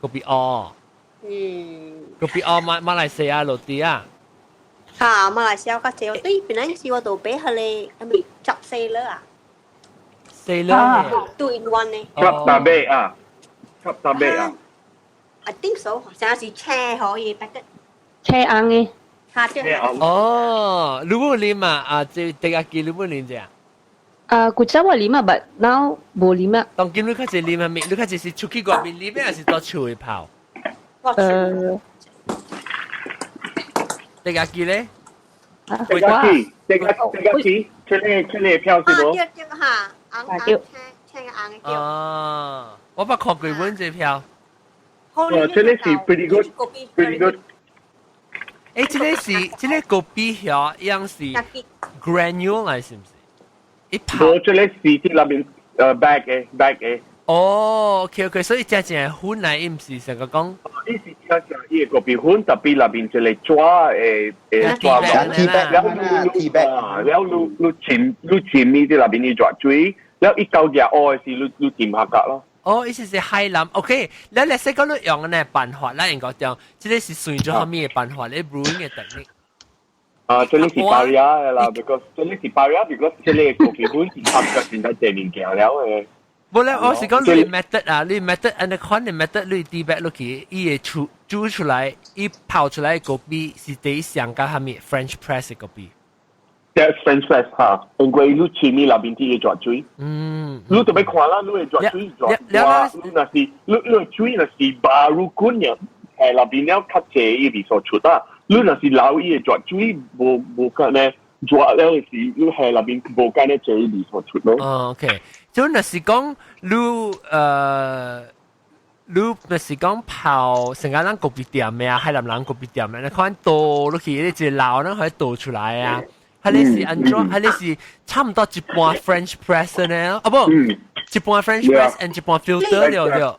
kopi O。kopi O 馬馬來西亞落地啊。嚇，馬來西亞較濟，對，本來是我都買彼個係咪執四粒啊？四粒。 Two in one 呢？吸大尾啊！吸大尾啊！ I think so，成日是車可以 packet。車紅的。嚇對。哦，你有啉啊？啊，這第一記你有啉者？啊，古早我啉啊，but now 無啉啊。當今你較濟啉啥物？你較濟是出去外面啉，還是佇厝裡泡？第一記咧？第一記，第一第一記。這個這個票是無？對對哈，紅紅青青個紅的對。哦，我捌看過阮這票。哦，這個是 pretty good，pretty good。誒，這個是這個咖啡票，一樣是 granule 嚟，是唔是？一泡。無，這個是佇內面bag 的 bag 的。哦，OK OK，所以真正粉來，伊毋是成個講。伊是真正伊個咖啡粉，特別內面一個紙的的紙 tea bag 了你啊，了你你浸你浸伊佇內面伊熱水，了伊到熱烏的時，你你浸下格咯。哦，意思是海南，OK，你你識講你用嘅辦法，咱應該講，這個是算做啥物的辦法？你 brewing 的 technique。啊，這個是 Varia 的啦，because 這個是 Varia，because 這個咖啡粉是差不多現在這物件了的。無咧，我是講你 method 啊，你 method，按呢款的 method，你 tea bag 落去，伊會出煮出來，伊泡出來的咖啡是第一上加啥物 French press 的咖啡。對，French press 哈，因為你前面那邊啲熱水，你特別看啦，你會熱水熱，你若是你你水若是baru滾嘅，係那邊了較濟伊味素出啊。你若是留伊個熱水，無無間呢熱了是你係那邊無間呢濟味素出咯。哦，OK，就若是講你你若是講泡成個咱咖啡店的啊，海南人咖啡店的，你看倒落去，你一個流，咱可以倒出來啊。係你是按怎？係你是差唔多一半 French press 呢？啊不，一半 French press and 一半 filter 對對。啊，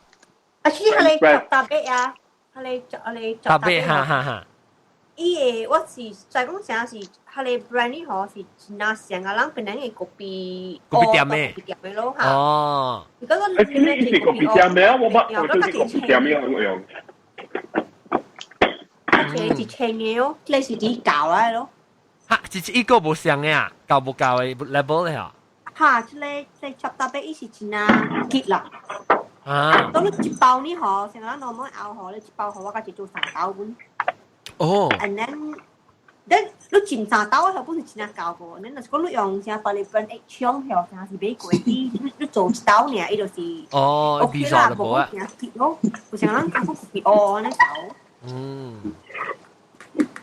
其實係你特別啊，係你係你特別哈哈哈。伊個我是在講啥是，佢個 brand 吼是真正像個人本來嘅咖啡咖啡店的咖啡店的咯嚇。哦。如果誒，你是咖啡店的啊？我捌我就是咖啡店的用。一一千嘅咯，這是啲舊來咯。哈，只一個無相的啊，夠無夠的 level 咧嚇。哈，這個這個特別伊是真正結啦。啊。當你一包呢吼，像咱normal 熬吼，你一包吼，我甲一做三包本。哦。 And then 你浸三兜的本是真正夠個，你若是講你用啥別個 brand 一搶票，啥是買過你你做一兜爾，伊就是哦， OK 啦，無講真結咯，有啥人講是哦，按呢兜。嗯。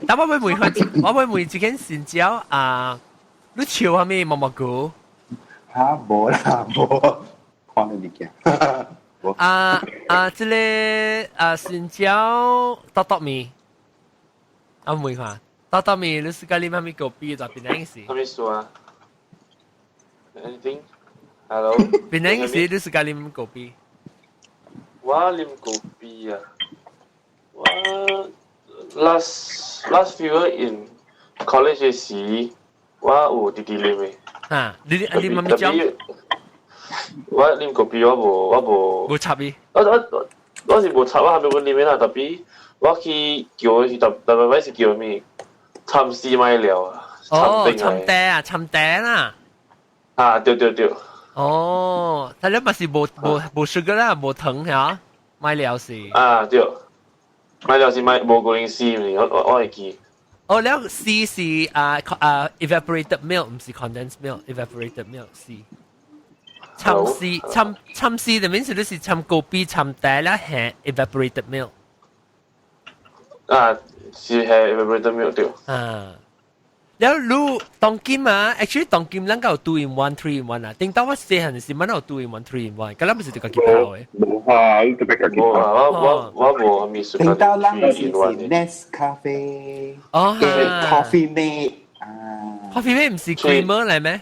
但我會問佢，我會問一間新椒啊，你笑啥物毛毛菇？嚇，無啦，無，看你物件。啊啊，這個啊新椒豆豆麵，啊問下豆豆麵，你是佮啉啥物咖啡？在檳城時？啥物事啊？Anything？Hello？檳城時你是佮啉咖啡？我啉咖啡啊，我 last few year in college 時，我有直直啉的。啊，你你啉啥物種？我啉咖啡我無我無。無插伊。我我我是無插，我還沒阮啉的啦。特別我去叫是特特別擺是叫咩？參絲麥料啊。哦，參茶啊，參茶啦。啊，對對對。哦，但你嘛是無無無 sugar 啦，無糖嚇，麥料是。啊，對。麥料是麥無個零絲，我我我會記。哦，了 C 是啊啊 evaporated milk，毋是 condensed milk，evaporated milk C。參絲參參絲的意思就是參咖啡參茶啦，係 evaporated milk。啊，是係 evaporated milk 對。啊。了你當今啊，actually 當今咱有 two in one、three in one 啊。頂到我細漢時，蠻有 two in one、three in one，咁咱不是就家己泡的。無啊，你特別家己泡。我我我無咪頂到咱是 Nescafe，哦，Coffee Mate 啊，Coffee Mate 毋是 creamer 來咩？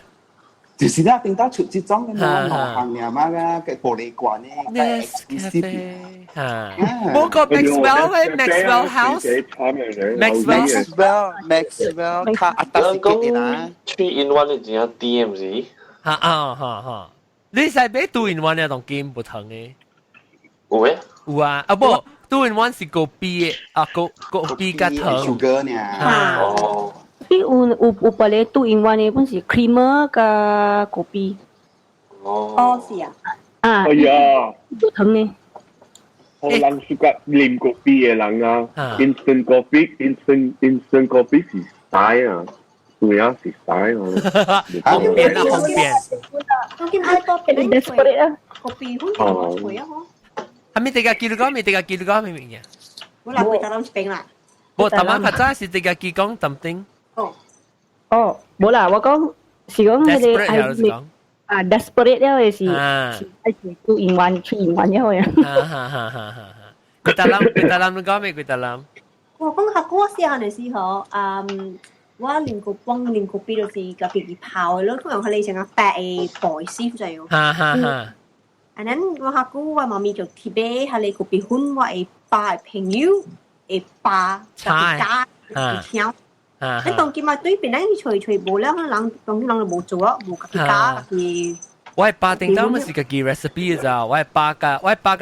就是啦，頂到出這種嘅嘛，兩行爾嘛個玻璃罐的 Nescafe 嚇，冇個 Maxwell 咧，Maxwell House，Maxwell Maxwell Maxwell 卡阿達是幾啦？Three in one 係真正甜毋是？嚇啊嚇嚇！你使買 two in one 啊？當今無糖的？有咩？有啊，啊無 two in one 是咖啡的啊，咖咖啡佮糖。 sugar 呢？哦。你有有有別個 two in one 的，本是 creamer 佮咖啡。哦。哦，是啊。啊。哎呀。無糖呢？我人是個啉咖啡的人啊，instant coffee，instant coffee 是屎啊，對啊，是屎啊。方便啊，方便。當今愛多變 desperate 啊。咖啡粉就脆啊，嗬。係咪這個記錄講？咪這個記錄講咩物件？我來回答攏一邊啦。無，頭晚較早是這個記講淡丁。哦。哦，無啦，我講是講佢哋愛啊 desperate 了嘅是是愛做永遠出永遠了嘅。哈哈哈哈哈！佢大冧佢大冧，你講咩？佢大冧。我講下嗰時候嘅時候，嗯，我連個幫連個邊就是個別己泡嘅咯，通常佢哋成個白嘅白絲就係。哈哈哈。 And then 我下個我媽咪就特別係你個別婚，我會爸嘅朋友會爸家會聽。你當今嘛對邊咧隨隨無了，可能當今人就無做啊，無家己加家己。我係爸定到乜是家己 recipe 咋？我係爸個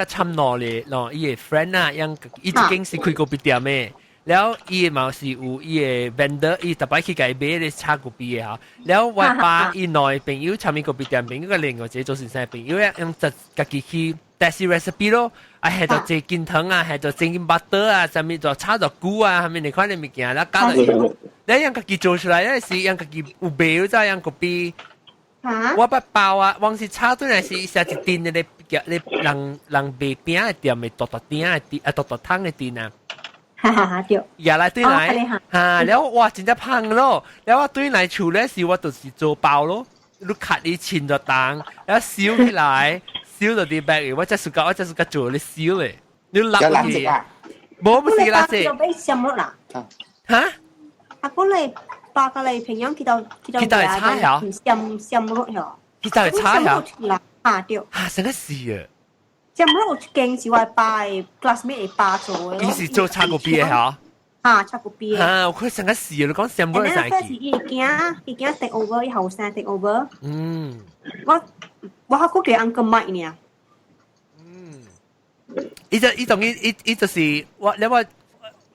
參攞咧，喏，伊個 friend 啊，樣伊一間是開咖啡店嘅。了伊嘛是有伊個 vendor，伊特別去共伊買咧炒咖啡嘅吼。了我爸伊內朋友參與咖啡店朋友個另外一個做先生朋友，用就家己去 test recipe 咯。啊，下到這金糖啊，下到整金 butter 啊，啥物就炒到菇啊，啥物你看你物件，了加落，你用家己做出來，是用家己有賣咗，用咖啡。我捌包啊，往時炒轉來是寫一陣的咧，咧人人賣餅的店的大大鼎的店啊，大大桶的店啊。哈哈哈，對。也來對來，哈，了哇，真正芳咯。了我對來厝咧時，我就是做包咯。你卡你穿咗重，了燒起來，燒到啲白，我這是個我這是個做你燒的，你落去。無不是垃圾。哈？阿哥你爸個你平陽去到去到去到會炒呀？鹹鹹肉呀？去到會炒呀？啊對。啊，成個死啊！這唔我驚是我爸的 classmate 的爸做的。伊是做炒咖啡的嚇？啊，炒咖啡的。啊，我看成個死啊！你講什麼會使？是伊驚，伊驚 take over，伊後生 take over。我我還閣叫 Uncle Mike 呢。伊就伊當伊伊伊就是我你我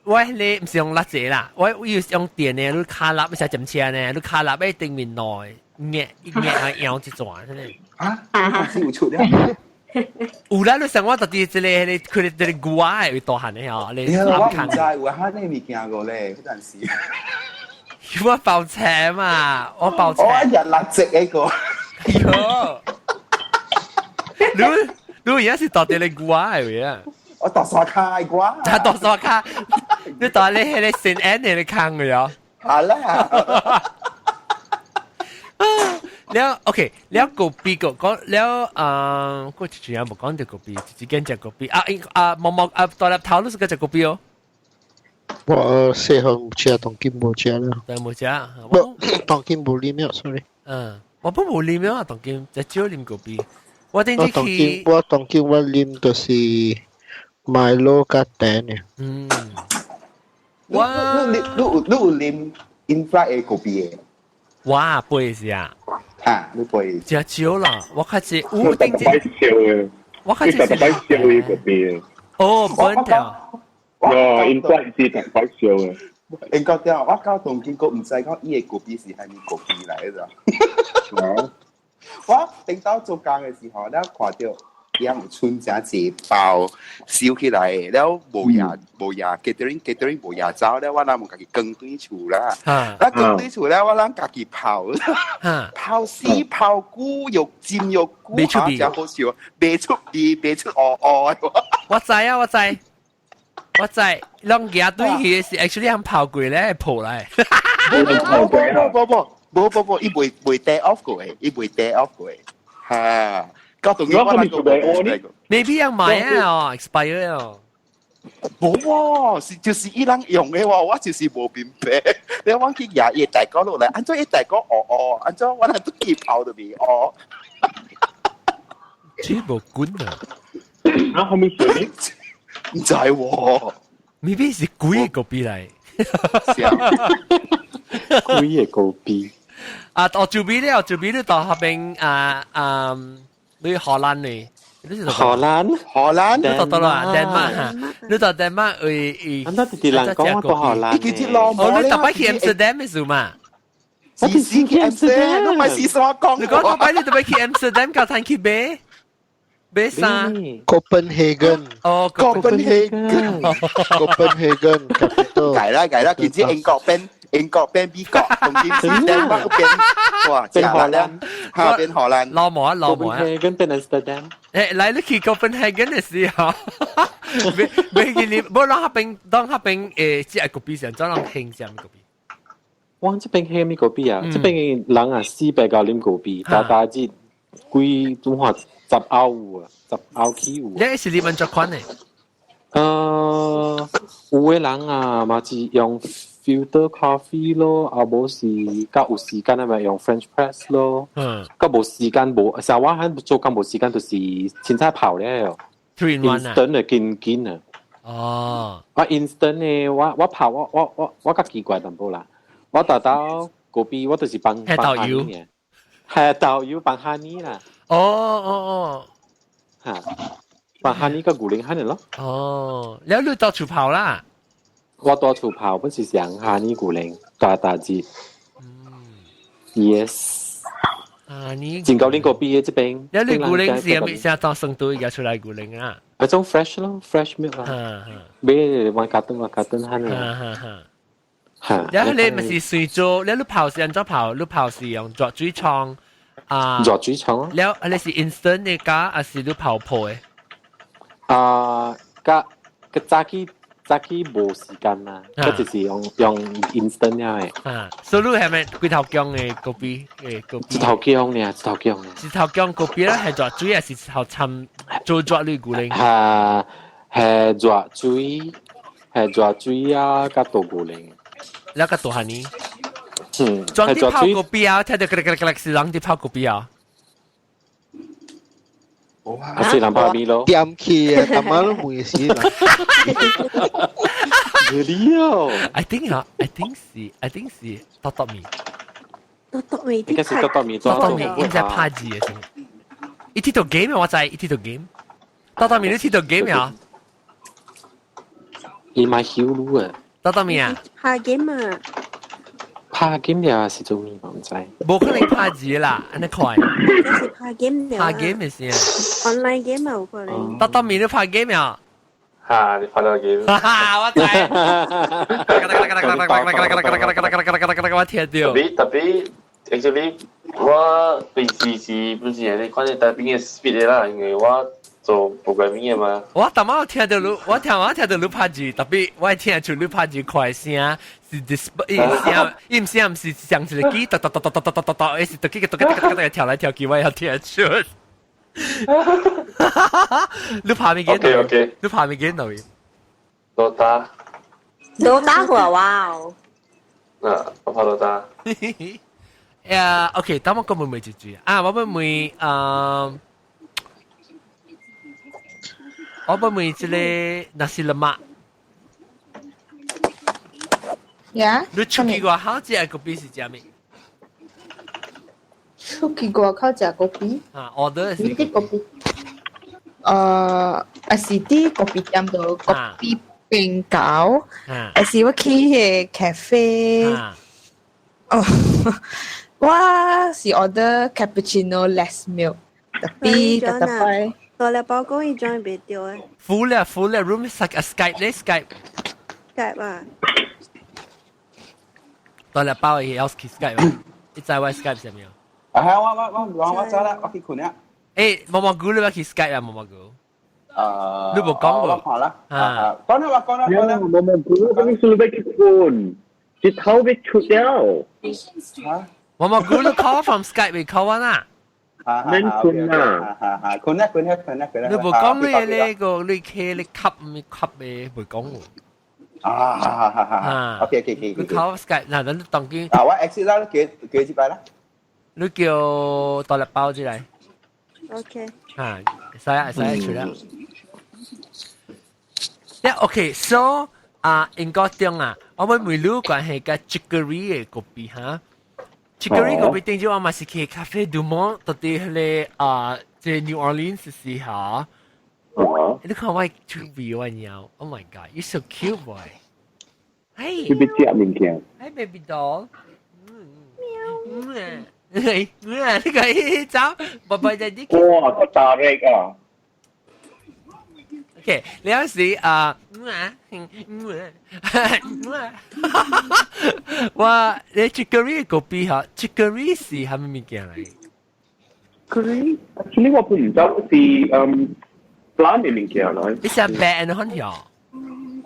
我迄個毋是用蠟燭啦，我我要用電的，你卡蠟要食針車呢，你卡蠟喺頂面內壓壓啊搖一轉，真的。啊？公司有出了？有啦，你上我特啲這個佢哋這個牛仔會大漢的吼，你我唔知，有哈呢物件過咧，嗰陣時。我爆車嘛，我爆車。我一日蠟燭一個。喲，你你而家是大啲個牛仔嘅啊？我大沙卡嘅瓜。他大沙卡，你大你迄個新安的坑嘅喲。好啦。了 OK，了咖啡個講了啊，過一陣無講到咖啡，一間食咖啡啊啊，毛毛啊，大粒頭你是個食咖啡哦。我細漢有食，當今無食啦。對，無食。無，當今無啉了，sorry。嗯，我不無啉了，當今只少啉咖啡。我頂次去，我當今我啉就是 Milo 加茶呢。嗯。我你你你有啉 in flight 的咖啡的？哇，杯是啊。啊，你杯。真少啦，我較濟有頂次。我較濟是特別少的咖啡。哦，本條。哦，in flight 是特別少的。英國掉，我到東京閣毋知講伊的咖啡是蝦米咖啡來的。我頂到做工的時候，了看到伊有剩誠濟包燒起來，了無也無也 catering catering 無也走，了我人有家己扛轉厝啦。啊，扛轉厝了，我人家己泡，泡死泡久又浸又久，真好笑，袂出味，袂出烏烏。我知啊，我知。我知，攏舉對去是 actually 通泡過咧，泡來。無無無無無無，伊袂袂 day off 過的，伊袂 day off 過的，哈。搞到我那個，maybe 要買啊，expire 哦。無喎，是就是伊人用的喎，我就是無明白。你我去舉伊大哥落來，按怎伊大哥烏烏，按怎我那都去泡都袂烏。這無滾啊！啊，後面誰？唔知喎，maybe 是鬼個比來。鬼個比。啊，哦，就比了，就比你到那邊啊啊，你荷蘭呢？荷蘭，荷蘭，你到到啦，丹麥哈，你到丹麥為為。咁多啲人講我到荷蘭。哦，你特別去 Amsterdam 嘅時嘛？我是去 Amsterdam，你咪是說講。你講特別你特別去 Amsterdam，夠趁去買買啥？Copenhagen。哦，Copenhagen，Copenhagen capital。計啦計啦，其實英國變英國變美國，同今是丹麥變，哇，變荷蘭，嚇變荷蘭。老毛啊老毛啊！Copenhagen 變 Amsterdam。誒，來你去 Copenhagen 的時候，沒去你，無讓那邊，當那邊誒，這個咖啡上，怎人興啥物咖啡？我這邊係咩咖啡啊？這邊人啊400九啉咖啡，大大只幾種話10歐有啊，10歐起有。你是啉按怎款的？有的人啊，嘛是用 filter coffee 咯，啊無是較有時間啊咪用 French press 咯。較無時間無，像我喺做工無時間，就是凊彩泡了。 Three in one 啊。 instant 的緊緊啊。哦。我 instant 的，我泡我較奇怪淡薄啦。我豆豆咖啡我就是放豆油，係豆油放 honey 啦。哦哦哦，嚇，放 honey 個牛奶 honey 咯。哦，你你到厝泡啦？我到厝泡，本是上 honey 牛奶大大隻。Yes。啊，你真夠恁咖啡嘅這邊。你牛奶是咪先當生堆而出來牛奶啊？嗰種 fresh 咯，fresh milk 啦。買換卡頓換卡頓 honey。哈。你咪是隨做，你泡是按怎泡？你泡是用熱水沖啊？熱水沖啊？了，你是 instant 的加，還是你泡泡的？啊，加個早起早起無時間啦，嗰就是用 instant 嘅。啊，所以你係咪幾頭薑的咖啡？嘅咖啡？一頭薑呢，一頭薑。一頭薑咖啡咧係熱水，還是一頭摻做熱水牛奶？係係熱水，係熱水啊，加倒牛奶。了個大漢呢？嗯，裝啲泡咖啡啊，聽到咯咯咯咯是人啲泡咖啡啊。啊，是人泡麵咯。點起啊，阿媽都冇事啦。 Really? I think 啊，I think 是多多麵。多多麵，應該是多多麵，多多麵應該拍字嘅先。伊鐵到 game 我知，伊鐵到 game。多多麵你鐵到 game 啊？伊買曉路啊。多多麵啊？拍 game 啊？拍 game 呀是做咩？我唔知。無可能拍字啦，按呢快。這是拍 game 拍 game 嘅先。 Online game 啊，有可能。多多麵你拍 game 啊？嚇！你拍到 game？哈哈，我知。我聽到。特別特別，actually 我平時是不是你看你台邊嘅 speed 啦，因為我做 programming 嘅嘛。我頭仔聽到你，我聽到你拍字，特別我聽出你拍字快聲，是 display 聲，伊毋是毋是像一個機，噠噠噠噠噠噠噠噠，是噠幾個噠噠噠噠跳來跳去，我也聽出。你拍物件？OK OK。你拍物件落去？ Dota。 Dota 好哇哦！啊，我拍 Dota。呀，OK，等我講問問一句啊，我問問啊。我問問這個 nasi lemak。呀？你出去外口食咖啡是食咩？出去外口食咖啡？啊，order 是啲咖啡。還是啲咖啡店度咖啡冰糕，還是我去彼個 cafe？哦，我是 order cappuccino less milk，特別特特別。大粒包講伊 join 袂著誒。 full 啦 full 啦，room Skype 咧 Skype。 Skype 啊。大粒包伊要去 Skype，你知我 Skype 啥物啊？啊係，我走啦，我去睏啦。毛毛菇你要去 Skype 啊？毛毛菇。啊，你無講喎。我看啦。啊，講啦，我講啦，講啦。毛毛菇，我講你要去睏，日頭欲出了。嚇？毛毛菇你 call from Skype 未 call 我啦？免睏啦，嚇睏啦睏啦睏啦睏啦。你無講你呢個你企你吸唔吸嘅，袂講喎。啊，哈哈哈哈 OK OK OK。你 call Skype 嗱，咱當今。啊，我 exit 啦，幾幾幾擺啦？你叫大粒包出來。 OK。啊，會使會使出啦。Yeah, OK, so 啊，英國中啊，我們每路關係個 chicory 的咖啡哈。Chicory 咖啡頂住我嘛是去 Cafe Du Monde，到底彼個啊，這 New Orleans 時下。你看我出味我鳥，Oh my God, you so cute boy。你欲食物件？ Hi baby doll。喵。你個走，寶寶在啲。哇，個大力啊！ OK，你有時啊，我你 chicory 咖啡哈，chicory 是啥物物件來？chicory actually 我唔知是plant 的物件來。你是白的很條？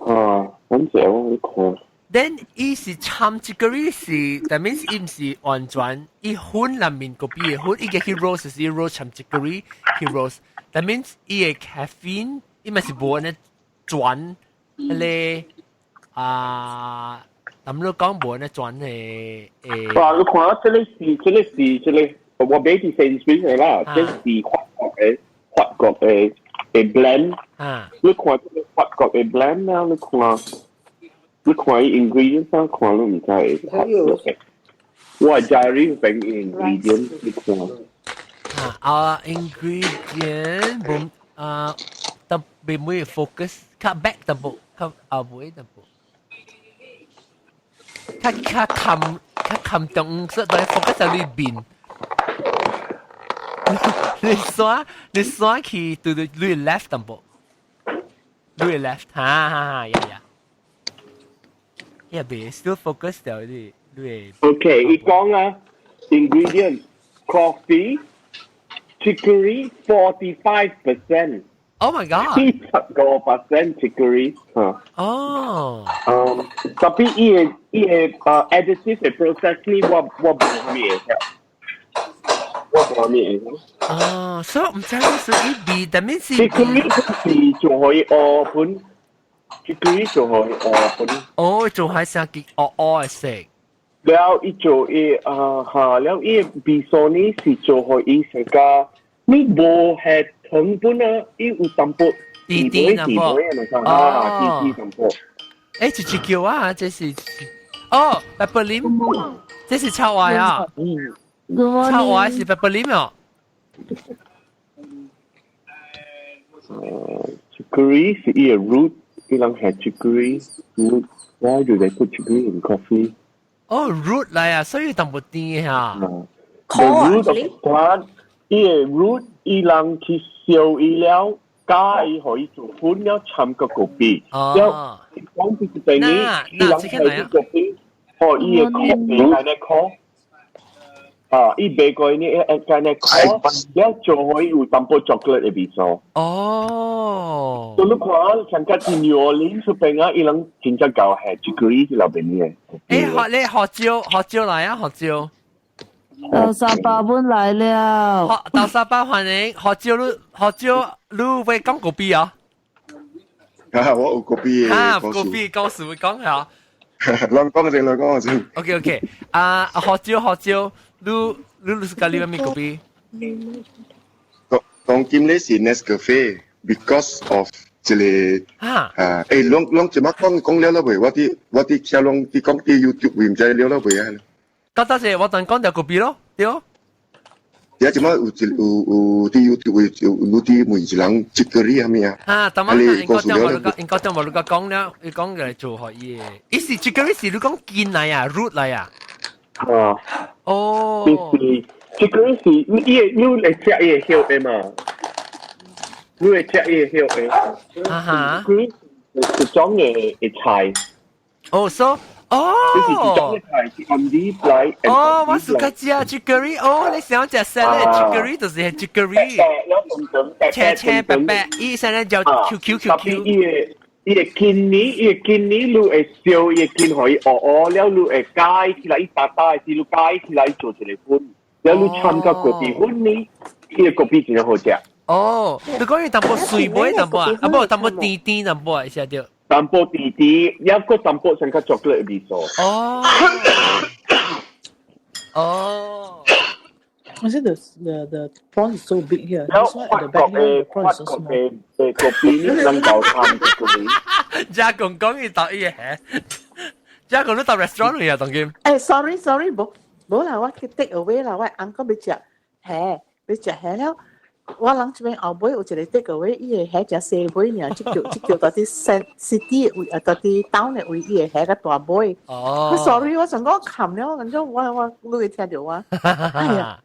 啊，很少我看。Then 伊是摻 chicory 是，that means 伊毋是完全伊粉內面個比的粉，伊個去 roast 是 roast 摻 chicory 去 roast。That means 伊的 caffeine 伊咪是無按呢轉彼個啊，咁你講無按呢轉的誒。哇！你看，這個是這個，我買佇 Sainsbury's 啦，這是法國的 blend。你看這個法國的 blend 啊，你看伊 ingredient 啊，看你毋知會法國的。我 diary 邊 ingredient 你看。啊，ingredient 無啊，特別每 focus 較 back 淡薄，較後尾淡薄。較較冚較冚中色，但係 focus 喺裏邊。你刷去對對，你 left 淡薄，你 left，哈哈哈，呀呀，呀別 still focus 掉你你。 OK，伊講啊，ingredient coffee chicory 45%。 Oh my god！45% chicory 嚇。哦。嗯，tapi 伊個 additive 的 process 呢，我無咩會曉，我無咩會曉。哦，所以毋知你是伊味，但係是 chicory 是做可以烏粉，chicory 做可以烏粉。哦，做係成結烏烏的色。了伊做伊啊嚇，了伊味素呢是做予伊成個，你無係糖分啊，伊有淡薄甜甜淡薄啊，甜甜淡薄。誒，一隻叫啊，這是哦，peppermint，這是臭壞啊，臭壞是 peppermint 哦。 Chicory 是伊個 root，伊人係 chicory root。Why do they put chicory in coffee？哦，root 來啊，所以淡薄甜嚇。 The root of plant，伊個 root 伊人去燒伊了，加伊予伊做粉了，摻個咖啡。了，講就是等於伊人係咖啡，予伊個苦來咧苦。啊！伊賣過呢，一間咧苦，了做予伊有淡薄 chocolate 的味素。哦。所以你看，像個佇 New Orleans 出邊啊，伊人真正𠢕係 chicory 是老邊嘅。誒，學你學招學招來啊，學招。豆沙包本來了。學豆沙包歡迎，學招你學招你會講咖啡啊？啊，我有咖啡嘅。啊，咖啡故事會講下。兩講先，兩講先。 OK OK，啊，學招學招，你是咖喱咩咖啡？當當今咧是 Nescafe，because of 這個啊，誒，攏攏這麼講講了了未？我佇聽攏佇講佇 YouTube 唔知了了未啊？講多謝，我等講條咖啡咯，對。而家這麼有一有有佇 YouTube 有有佇問一人 chicory 啥物啊？啊，當晚應該將無你講，應該將無你講講了，伊講來做予伊的。伊是 chicory 是你講根來啊，root 來啊。啊。哦。是 chicory 是伊會你會食伊的葉的嘛？你會食伊的葉的。啊哈。佢是一種的菜。哦，so 哦，這是一種的菜，是 on leaf 來。哦，我是較食 chicory，哦，你想食 salad chicory 就是係 chicory。青青白白，伊現在叫 Q Q Q Q。伊個根呢，伊個根呢，你會燒伊個根，予伊烏烏了，你會解起來，伊大大的時，你解起來做一個粉，了你摻個咖啡粉呢，伊個咖啡真好食。哦，你講伊淡薄水尾淡薄啊，啊無淡薄甜甜淡薄，是對。淡薄甜甜，抑閣淡薄像較巧克力的味素。哦。哦。 I said the prawn is so big here. This one at the back here, the prawn is so small. 的咖啡呢，能夠摻咖啡。加公講伊到伊個，加公你到 restaurant 去啊，當今。誒，sorry sorry，無無啦，我去 take away 啦，我 uncle 欲食蝦，欲食蝦了。我人這邊後尾有一個 take away，伊個蝦誠細尾爾，這叫到佇 city 位，啊，到佇 town 的位，伊個蝦較大尾。哦。 sorry，我想講冚了，感覺我你會聽到我。哎呀。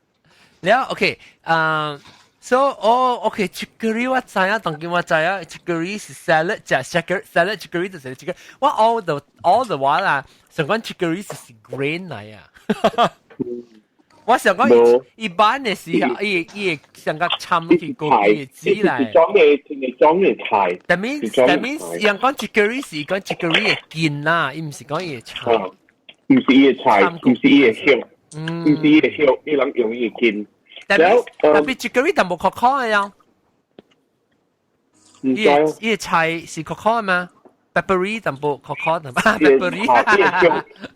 了，OK，啊，so 哦，OK，chicory 我知影，當今我知影，chicory 是 salad，食 salad chicory 就是 chicory。我 all the while 啦，想講 chicory 是 grain 來啊。我想講一般的時候，伊會上個摻去咖啡的籽來。是裝嘅，係裝嘅菜。但係人講 chicory 是講 chicory 的根啦，伊毋是講伊的菜。毋是伊的菜，毋是伊的葉，毋是伊的葉，伊人用伊的根。但係 chicory 淡薄苦苦的呀。伊的菜是苦苦的嗎？peppery 淡薄苦苦淡薄 peppery。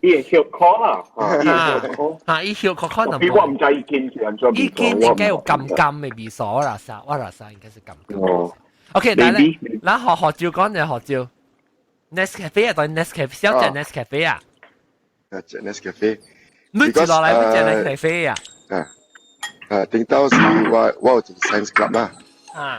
伊的葉苦啦，伊的葉苦。嚇，伊葉苦苦淡薄。我毋知伊根是按怎。伊根應該有甘甘的味素啦，啥我啦啥應該是甘甘。OK，來來，咱學學招講就學招。Nescafe 啊，對 Nescafe，小隻 Nescafe 啊。啊，隻 Nescafe。你接落來乜隻 Nescafe 啊？啊啊，頂到是我有一個 science club 啦。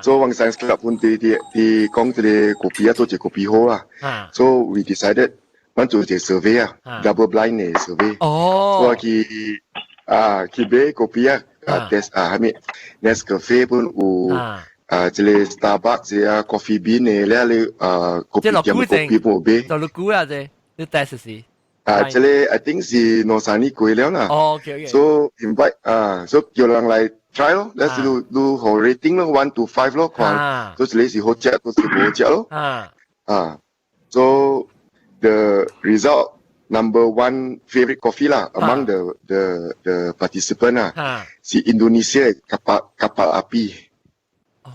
所以我 science club 本地啲啲講這個咖啡啊，做一個咖啡好啦。所以 we decided 阮做一個 survey 啊，double blind 的 survey。哦。我去啊去買咖啡啊，啊 test 啊，係咪 Nescafe 本有啊，這個 Starbucks 啊，Coffee Bean 的咧你啊咖啡店咖啡本有買。做咗久啊，這你 test 是？啊，這個 I think 是兩三年過了啦。哦，OK OK。所以 invite 啊，所以叫人來 try 咯，那是你你好 rating 咯，1 to 5 咯，看，都是你是好食，都是無食咯。啊，so the result number one favorite coffee 啦，among the participant 啊，是 Indonesia kapal kapal api。哦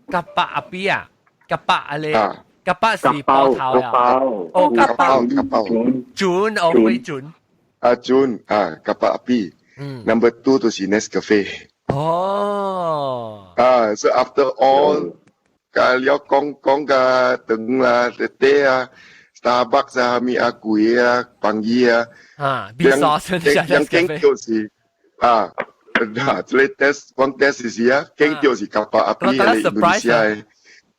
，kapal api 啊，kapal 啊咧，kapal 是包頭啊，哦，kapal kapal，船哦，會船。啊，船啊，kapal api。Number two 就是 Nescafe。哦。啊，so after all，甲了講講甲長啦，啲啊，Starbucks 啊，咩啊貴啊，便宜啊。啊，比沙先人見就是啊，啊，這個 test 講 test 是啊，見就是 kapal api 係印度尼西亞的，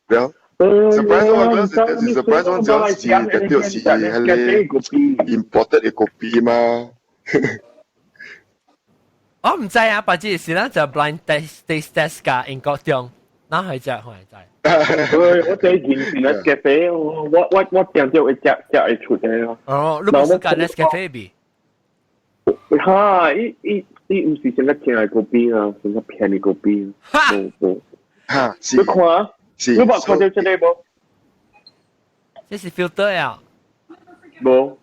對。surprise 我覺得是 surprise 我就是就是係個 imported 的咖啡嘛。我唔知啊，白只是咱就 blind taste taste test 㗎英國中，哪係只係知？喂，我最近是 Nescafe，我定咗會食食會出的咯。哦，你唔是講 Nescafe 比？哈，伊伊伊毋是成個聽的咖啡啊，成個便宜咖啡。哈，哈，你看，你捌看到這個無？這是 filter 啊？無。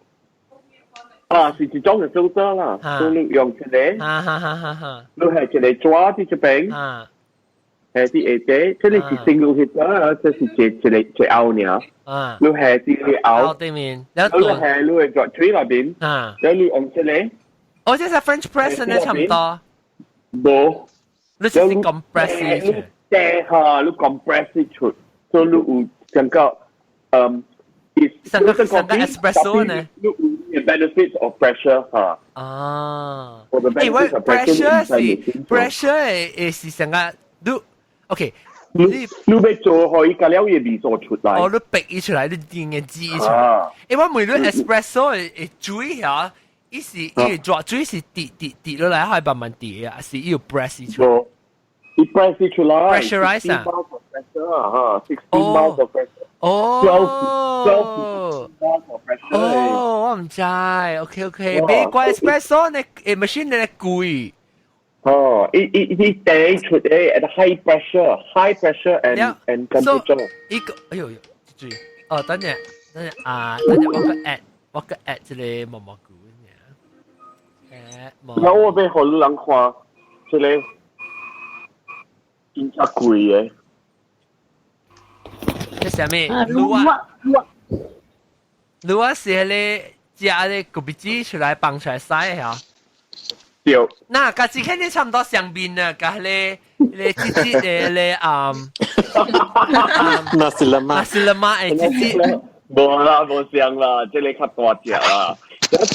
啊，是一種嘅 filter 啦，所以你用一個，哈哈哈哈哈，你係一個紙佇這邊，係佇下底，這個是 single heater 啊，這是一一個一凹爾，你係佇個凹對面，你係你會在水內邊，然後你用這個，哦，這是 French press 呢，差唔多，無，你是 compress 出，對哈，你 compress 出，所以你有感覺，嗯。成個成個 espresso 呢？The benefits of pressure 嚇。啊。誒，我 pressure 是 pressure 誒誒是成個你 OK。你你欲做可以加了伊味素出來。哦，你逼伊出來，你定嘅擠出來。誒，我問你 espresso 誒水嚇，伊是伊個水是滴滴滴落來，還慢慢滴啊，是伊有 press 出來。伊 press 出來。 Pressurize 啊。 pressure 嚇，16 bars of pressure。哦，哦，我毋知，OK OK，別怪 espresso 呢，誒 machine 呢貴。哦，伊伊伊第出誒 at high pressure，high pressure and temperature。一個，哎呦呦，注意，哦，等陣，等陣啊，等陣我個 add，我個 add 這個毛毛菇誒，那我欲予你人看，這個真正貴的。這啥物？滷啊，滷啊是彼個食咧咖啡籽出來放出來洗嚇。對。那佮之前你差唔多相面啊，佮彼個彼個籽籽的咧啊。 Nasi lemak。 Nasi lemak 的籽籽。無啦，無像啦，這個較大隻啦。這個啊，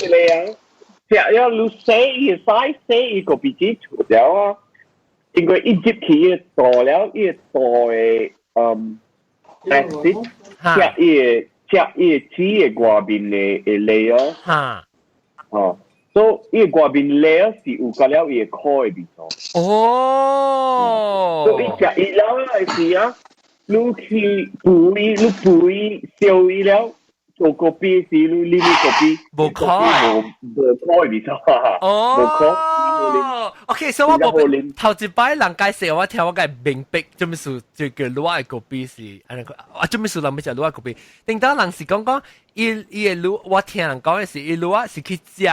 食了你洗伊洗洗伊咖啡籽出了啊，因為伊入去大了，伊大的嗯。acid，食伊個食伊個籽的外面的的 layer，哦，所以伊外面 layer 是有加了伊個苦的味道。哦，所以食伊了的時啊，你去煮伊，你煮伊燒伊了，做咖啡時你啉咖啡，無苦，無無苦的味道，哦，無苦。哦，OK，所以我無頭一擺人解釋我聽，我該明白，做咩事就叫滷仔的咖啡是，按呢啊，做咩事人欲食滷仔咖啡？頂當人是講講，伊伊的滷，我聽人講的是，伊滷仔是去食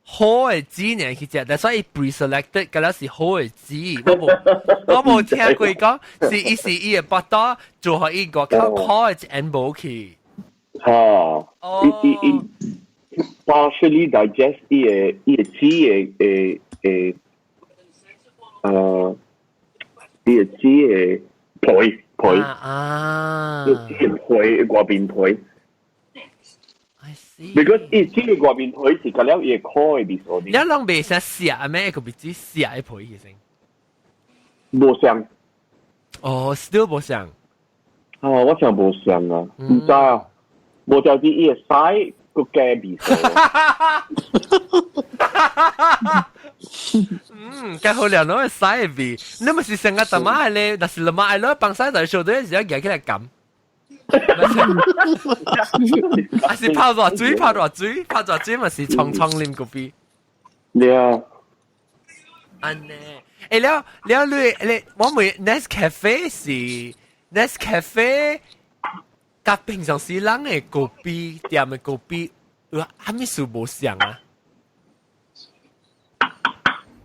好的籽呢去食，但所以 pre-selected 敢若是好的籽，我無我無聽過講，是伊是伊的腹肚做予伊外口苦的一無去。哈，伊伊伊 partially digest 伊的伊的籽的的的，伊的籽的皮皮啊，伊籽的皮外面皮。Because 伊籽的外面皮是佮了伊的苦的味素。你攏袂使食咩？個別只食的皮其實。無相。哦，still 無相。啊，我想無相啊，毋知啊，無就是伊會使個加味素。嗯，較好料，攏會使的味。你毋是成個淡仔咧，若是老媽愛攞放屎就小對時舉起來撳。還是泡熱水，泡熱水，泡熱水嘛是沖沖啉咖啡。對啊。按呢，欸了了你你我問 Nescafe 是 Nescafe，佮平常時人的咖啡店的咖啡有啥物事無相啊？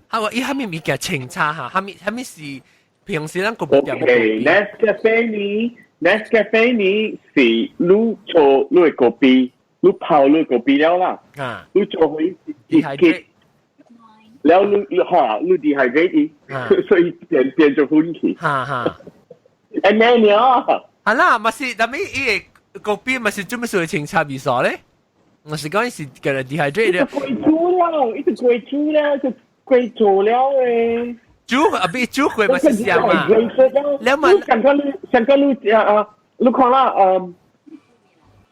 啊，我伊啥物物件清茶哈？啥物啥物是平常時咱咖啡店的咖啡？Nescafe 呢？Nescafe 呢是你做你的咖啡，你泡你咖啡了啦，你做去 dehydrate，了你你哈你 dehydrate 伊，所以變變做粉去。哈哈，按呢爾。啊啦，嘛是，但係伊個咖啡嘛是做咩事清茶味素咧？我是講伊是叫做 dehydrate 了。過煮了，伊就過煮了，就過做了誒。煮啊，比煮過嘛是香嘛。兩萬。上個你上個你啊，你看啦，嗯，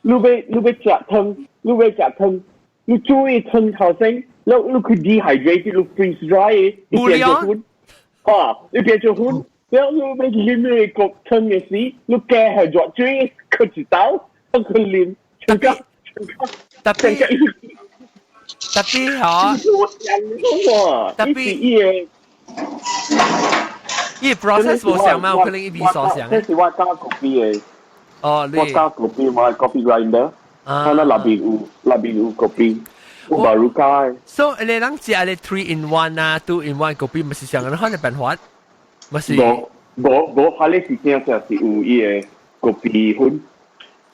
你欲你欲食湯，你欲食湯，你煮伊湯頭先，你你去 dehydrate，你 freeze dry 伊，變做粉。啊，伊變做粉。了你欲啉那個湯的時，你加下熱水，去一斗，去啉，特別特別特別吼，特別伊個。伊 process 無相嗎？有可能伊味素相。這是我加咖啡的。哦，我加咖啡，我 coffee grinder。啊。我那邊有，那邊有咖啡，我baru 加。所以你人食咧 3 in 1 啊，2 in 1 咖啡，毋是相個款的辦法，毋是。無無無，彼个是正正是有伊个咖啡粉。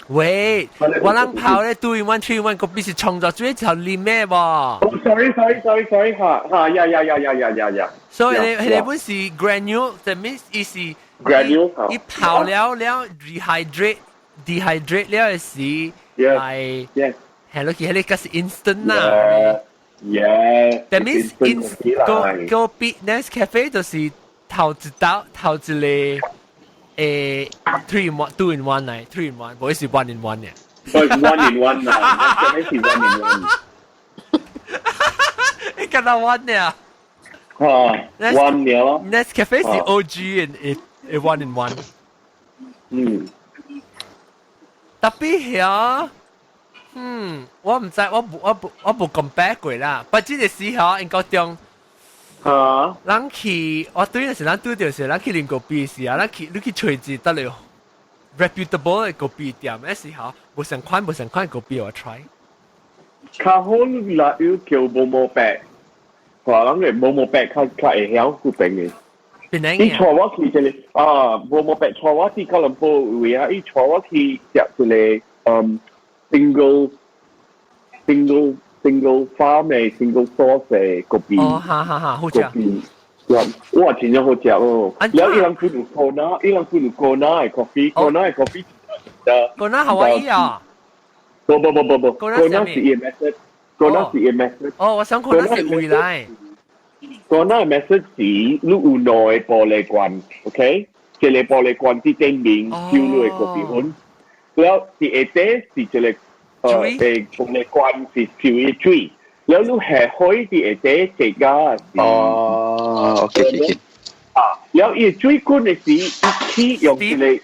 喂，我人泡咧 2 in 1 3 in 1 咖啡是沖咗水之後啉咩無？Sorry sorry sorry sorry，哈哈呀呀呀呀呀呀呀！所以你彼本是 granule，就 means 伊是 granule，伊泡了了 dehydrate dehydrate 了的時係，係咯，佢彼個是 instant 啦。 Yeah。 That means in 個個比 Nescafe 就是頭一道頭一個誒 3 in 1 2 in 1 嚟，3 in 1，無是 1 in 1 嘅。所以 1 in 1 啦，Nescafe 是 1 in 1。你敢若 one 呢？啊，one 了。 Nescafe 是 OG and it 1 in 1。嗯。特別係，嗯，我毋知，我無我無我無 compare 過啦。不這個時候應該中，啊，咱去我對的是咱拄著是咱去啉咖啡時啊，咱去你去揣一得了 reputable 的咖啡店的時候，無相款無相款咖啡我 try。較好你若有叫無毛白，話人嘅無毛白較較會曉嗰邊嘅。伊帶我去一個啊，無毛白帶我去吉隆坡位啊，伊帶我去食一個嗯 single single single farm 的 single source 的咖啡。哦，哈哈哈，好食。哇，真正好食哦！了伊人分有 Kona，伊人分有 Kona 的 coffee，Kona 的 coffee。 Kona 夏威夷啊？無無無無無，Kona 是伊 method，Kona 是伊 method。哦，我想 Kona 是未來。 Kona 的 method 是你有兩個玻璃罐，OK？一個玻璃罐佇頂面丟你的咖啡粉，了佇下底是一個玻璃罐是燒伊水，了你下海佇下底這個是。哦，OK OK。啊，了伊水滾的時，伊起用一個一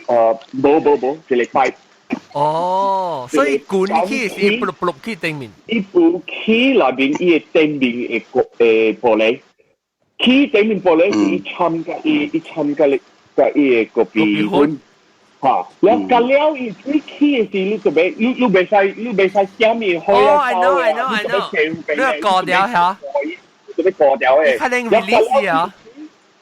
個無無無，一個 pipe，哦，所以滾起是一卜卜去頂面。伊浮起內面，伊的頂面的個玻璃，起頂面玻璃是伊摻佮伊伊摻佮你佮伊的咖啡粉。嚇！了隔了伊水起的時，你就袂你你袂使你袂使點伊開啊！I know I know I know，你過掉嚇？你就欲過掉的。可能 release 啊！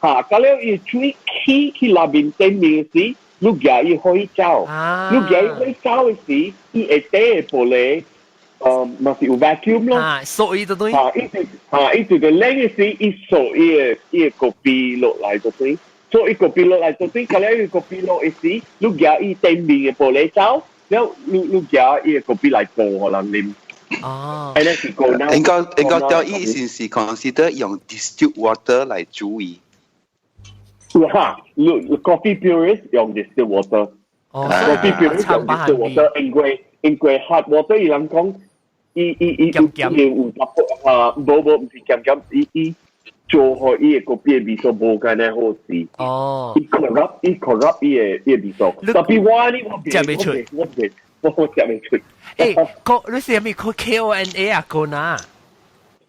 嚇！隔了伊水起去內面頂面時，你舉伊可以走，你舉伊可以走的時，伊下底的玻璃，嘛是有 vacuum 咯。啊，所以就對。嚇！伊就嚇伊就個冷的時，伊掃伊的伊的咖啡落來就對。所以咖啡落來就對，隔了伊咖啡落的時，你舉伊頂面的玻璃走，了你你舉伊的咖啡來倒予人啉。哦，係咧是個應該應該掉伊是是 consider 用 distilled water 來煮伊。哈，你 coffee purist 用 distilled water。哦，coffee purist 用 distilled water，因為因為 hard water 伊人講，伊伊伊伊有淡薄啊，無無毋是鹹鹹，伊伊做予伊的咖啡的味素無咁呢好勢。哦，伊 corrupt 伊 corrupt 伊的伊的味素。特別我呢，我食袂出，我袂我我食袂出。誒，個你是啥物 K O N A 啊？個哪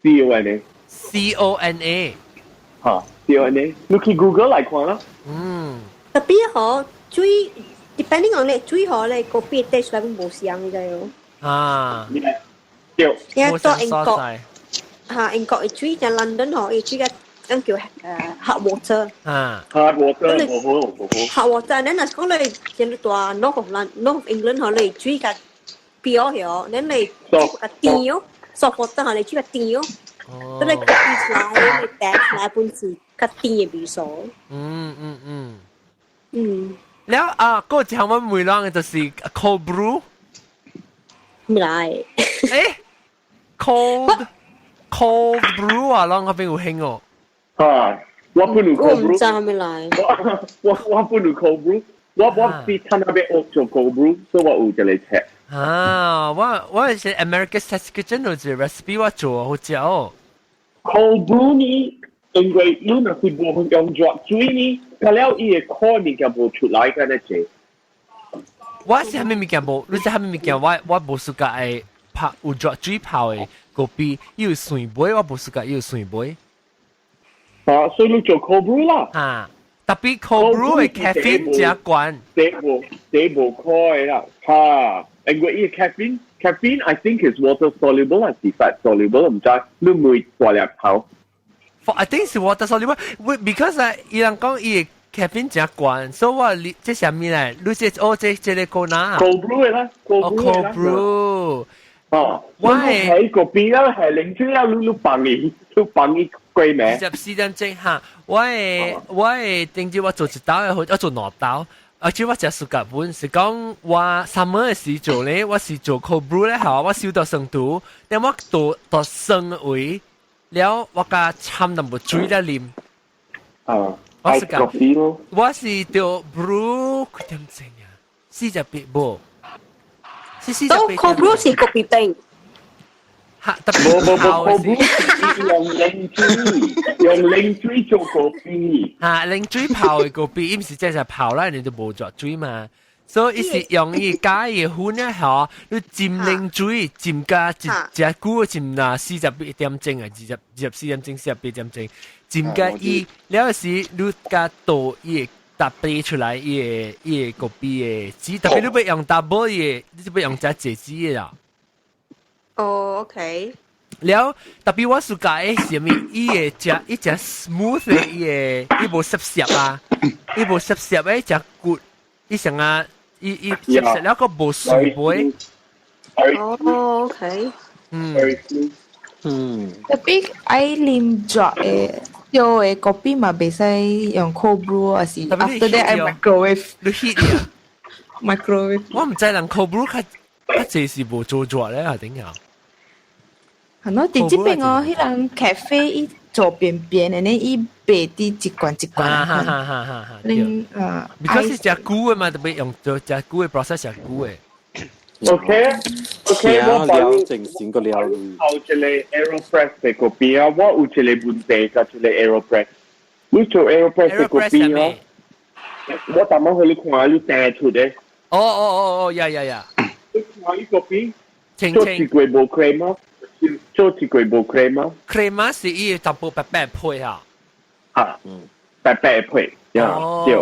？C O N A。 C O N A。嚇，C O N A，你去 Google 來看啦。嗯。特別好，水 depending on 你水好咧，咖啡 taste 來無相嘅哦。啊。對。因為到英國，嚇英國嘅水就 London 嗬，伊水個咱叫hot water。啊。 hot water 無好無好。hot water，咱若是講你見大 North of London North of England 嗬，你水較標曉，咱你水較甜哦，soft water 嗬，你水較甜哦。哦。你咖啡出來，你白出來本是較甜的味素。了啊，嗰個項我每啷嘅就是 cold brew。唔來。誒，cold cold brew 啊，啷嗰邊有興哦。啊，我本有 cold brew。我唔知係咪來。我我本有 cold brew，我我是趁那邊學做 cold brew，所以我有一個冊。啊，我我是 America's Test Kitchen 有一個 recipe 我做好食哦。 cold brew 呢，因為你若是無用熱水呢，佮了伊的苦物件無出來，敢若濟。我是啥物物件無？你知啥物物件？我我無 suka 會泡有熱水泡的咖啡，伊有酸味，我無 suka 伊有酸味。啊，所以你做 cold brew 啦。啊，特別 cold brew 的 caffeine 誠懸。這無這無苦的啦，哈。因為伊 caffeine caffeine I think is water soluble 還是 fat soluble 毋知，你每大粒頭。 I think 是 water soluble because 啊，伊人講伊 caffeine 誠懸，所以我你這啥物咧？你這哦這這個個哪？cold brew 的啦，cold brew。哦，我係咖啡啦，係檸水啦，你你放伊，你放伊過咩？ 24點鐘哈，我的我的頂日我做一道的，我做兩道。而且我食 suka 本是講我 summer 的時做咧，我是做 cold brew 咧，嚇，我燒到酸度，但我倒到酸位，了我加摻淡薄水來啉。啊，我是講，我是做 brew 幾點鐘啊？48無，是48。都 cold brew 是咖啡冰。嚇，特別無無無 cold brew 是用冷水，用冷水做咖啡。嚇，冷水泡的咖啡，伊毋是真係泡啦，你都無熱水嘛。所以伊是用伊加伊粉咧，嗬，你浸冷水，浸加一隻久浸啊48點鐘啊，二十24點鐘，48點鐘，浸加伊了時你加倒伊會搭啤出來，伊的伊的咖啡的籽，特別你欲用 double 伊的，你就欲用遮濟籽的啦。哦，OK。了，特別我 suka 的是啥物？伊會食伊誠 smooth 的，伊會伊無濕濕啊，伊無濕濕的，誠骨，伊成啊，伊伊濕濕了個無水味。哦，OK。特別愛啉熱的，燒的咖啡嘛，袂使用 cold brew 還是 after that 愛 microwave。你 heat 啊？microwave。我毋知人 cold brew 較較濟是無做熱咧，還點樣？係咯，佇這邊哦，彼人 cafe 伊做扁扁的呢，伊賣佇一罐一罐。哈哈哈哈哈！恁啊，because 是誠久的嘛，特別用做誠久的 process 誠久的。 OK OK，我了正先個了。有一個 AeroPress 的咖啡啊，我有一個問題，佮一個 AeroPress。你做 AeroPress 的咖啡哦，我逐擺予你看，你訂出的。哦哦哦哦，呀呀呀！你看伊個邊，做一個無 crema，做一個無 crema。 Crema 是伊淡薄白白配啊。嚇，白白配，呀，對。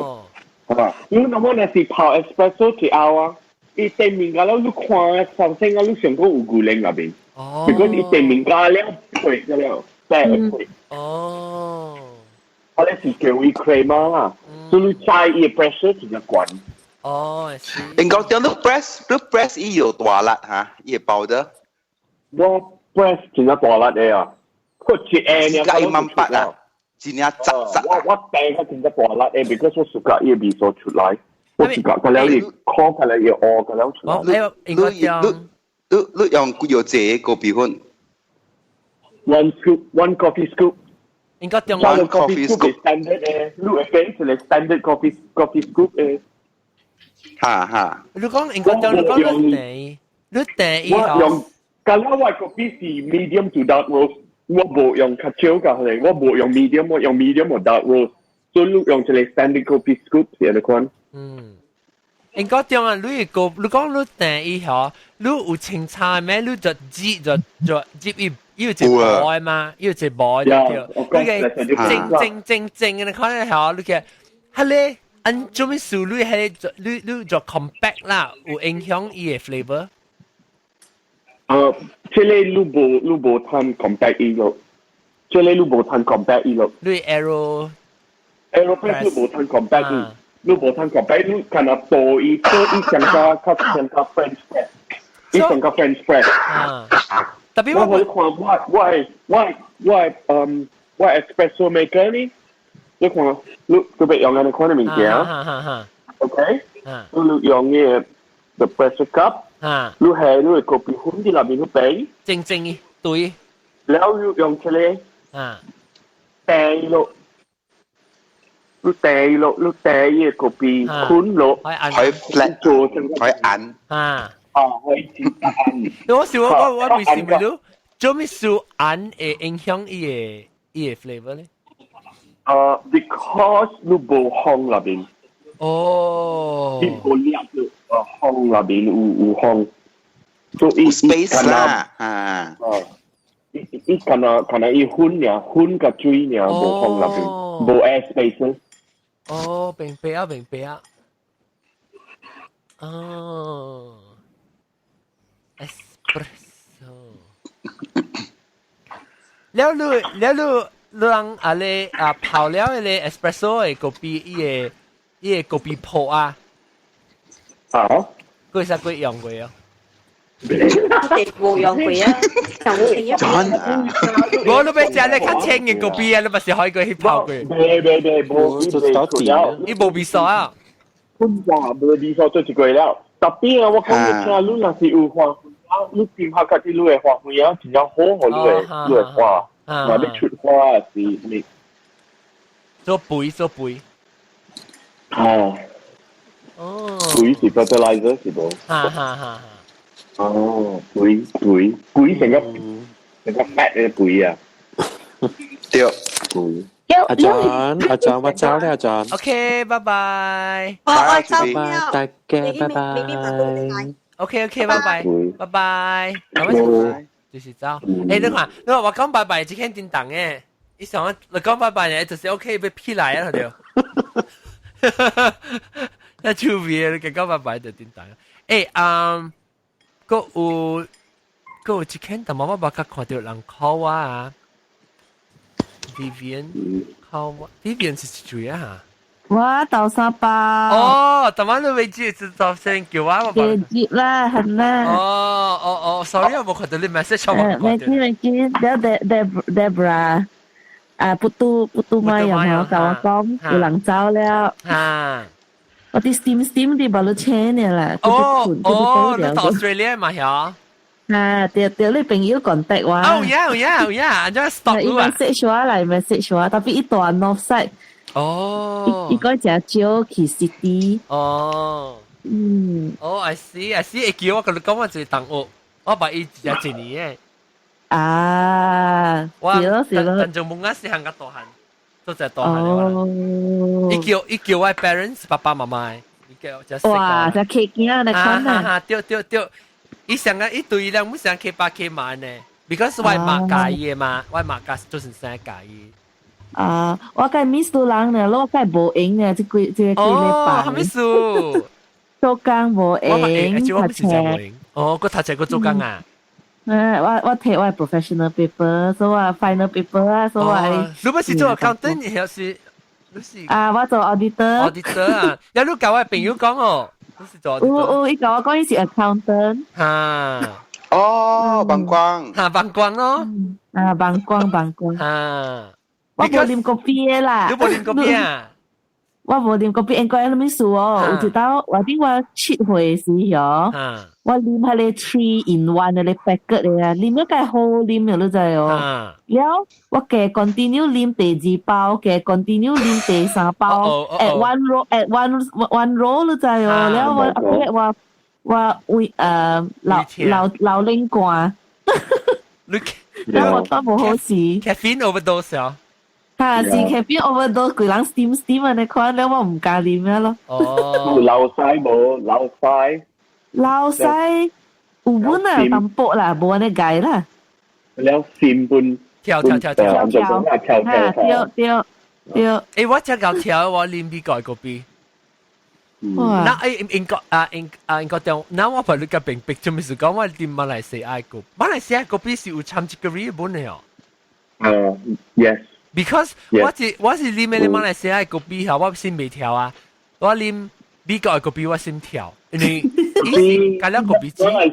啊，你那麼若是泡 espresso 之後啊，伊頂面個了，你看首先啊，你想講有牛奶那邊。哦。如果伊頂面加了配了，白配。哦。我咧是叫伊 crema 啦，所以你知伊 pressure 真正懸。哦，應該點你 press 你 press 伊有大力嚇，伊包的。我 press 真正大力的啊，佢一下爾。一萬八啊！真正雜雜。我掟佢真正大力的，because 我 suka 伊味素出來，我 suka 個了伊烤個了伊烏個了出來。你你你用幾多隻咖啡粉？One scoop, one coffee scoop。應該用 one coffee scoop standard 誒，你會變一個 standard coffee scoop 誒。哈哈。你講應該用你講你訂，你訂伊我用，咁我我咖啡是 medium to dark roast，我無用較少㗎，係我無用 medium，我用 medium 或 dark roast，所以你用一個 standard coffee scoop 是按呢款。嗯。應該點啊？你個你講你訂伊嗬，你有清茶咩？你就擠就就擠伊，伊有一包嘛？伊有一包就對。你個正正正正嘅，你看咧嗬，你個，係咧，按做咩事？你係你你就 compact 啦，有影響伊嘅 flavor。這個你無通 compact 伊咯，這個你無通 compact 伊咯。你 Aero Aeropress 你無通 compact 伊。你無通 compact，你敢若倒伊做伊上加較上加 French press，伊上加 French press。特別我我看我我我我嗯我 espresso maker 呢，你看你特別用按呢款的物件，OK，你用嘅 the pressure cup，你係你個咖啡粉佇內面去俾，正正嘅對，然後用這個，掟落。你掟落，你掟伊個咖啡粉落，可以 flat 做可以按，啊，啊，可以按。我想我我我未想到，做咩事按會影響伊個 flavor 咧？ Because 你無風內面。哦。你無粒咯，風內面有有風，所以 space 啦，啊。哦。伊伊敢若敢若伊粉爾，粉佮水爾無風內面，無 air space。哦，明白啊，明白啊。哦，espresso。了你了你你人啊咧啊泡了迄個 espresso 的咖啡，伊個咖啡泡啊。啊？過啥過用過啊？無用過啊，真啊！我都欲食咧較清嘅咖啡啊，你咪是可以過去泡過。袂袂袂，無伊無味素啊！本話無味素做一過了。特別啊，我講你聽，你若是有花啊，你點下家己你的花卉啊，真正好，予你的花，若欲出花是你做肥做肥。哦。哦。肥是 fertilizer 是無？哈哈哈。哦，肥肥肥成個 fat 嘅肥啊！對，肥。阿 John，阿 John，我走啦，阿 John。 OK，拜拜。我我走了。大家拜拜。 OK OK，拜拜，拜拜。咁就是走。誒，你看，你話我講拜拜，這間叮當嘅，伊想你講拜拜呢，就是 OK，欲屁來啊，對。那趣味，你講拜拜就叮當。誒，嗯，閣有閣有一間，但我捌看到人 call 我啊，Vivian call 我，Vivian 是誰啊？我豆沙包。哦，但係你未接就頭先叫我，我接啦，係啦。哦哦哦，sorry，我冇看到你 message，我沒知沒知，了 Debra 啊，不嘟不嘟嘛，又冇教我講，有人走了。啊。我啲 steam steam 啲把你請你啦。哦哦，你到 Australia 嘛係？啊，對對，你朋友 contact 我。哦呀呀呀，就 stop 伊 message 我來 message 我，特別伊蹛 North side。哦，伊講誠少去 city。哦，嗯。哦，I see I see，會叫我共你講我一個同學，我捌伊一年嘅。啊，是咯是咯。但就冇啱細漢較大漢，都真大漢了。伊叫伊叫我 parents 爸爸媽媽。哇！只客囝嚟看啊！對對對，伊上個一對兩，唔想 K 8 K 萬呢，because 我媽介意嘛，我媽介做先生介意。啊！我計 miss 到人呢，我計無閒呢，這幾這幾禮拜。哦，係咩事？做工無閒，我唔是真無閒。哦，我讀冊，我做工啊。誒，我提我 professional paper，所以我 final paper 啊，所以我。你不是做 accountant，還是？你是？啊，我做 auditor。 auditor 啊，有你教我朋友講哦，你是做 auditor。有有，伊教我講伊是 accountant。哈。哦，幫光。哈，幫光咯。啊，幫光幫光。哈。我無啉咖啡的啦。你無啉咖啡啊？我無啉咖啡，應該啥物事哦？有一道，我頂我7歲時候，我啉彼個 3 in 1 的 packet 的啊，啉咗介好啉的，你知哦？了，我加 continue 啉第二包，加 continue 啉第三包，at one roll at one roll 你知哦？了我我我胃流流流冷汗，了我都無好事。 Caffeine overdose 啊！哈，是 caffeine overdose，規人 steam steam 按呢款，了我毋敢啉了咯。哦，流屎無？流屎。流屎有本啊，淡薄啦，無按呢解啦。了閃本。跳跳跳跳跳跳跳，對對對。欸，我真夠跳，我啉美國嗰邊。哇！那欸英國啊英啊英國中，那我陪你個病逼，就是講我啉馬來西亞個，馬來西亞嗰邊是有摻 chicory 本的哦。 Yes。 Because 我是啉的馬來西亞個啤吼，我心袂跳啊。我啉美國的個啤我心跳，因為伊是加了個啤。馬來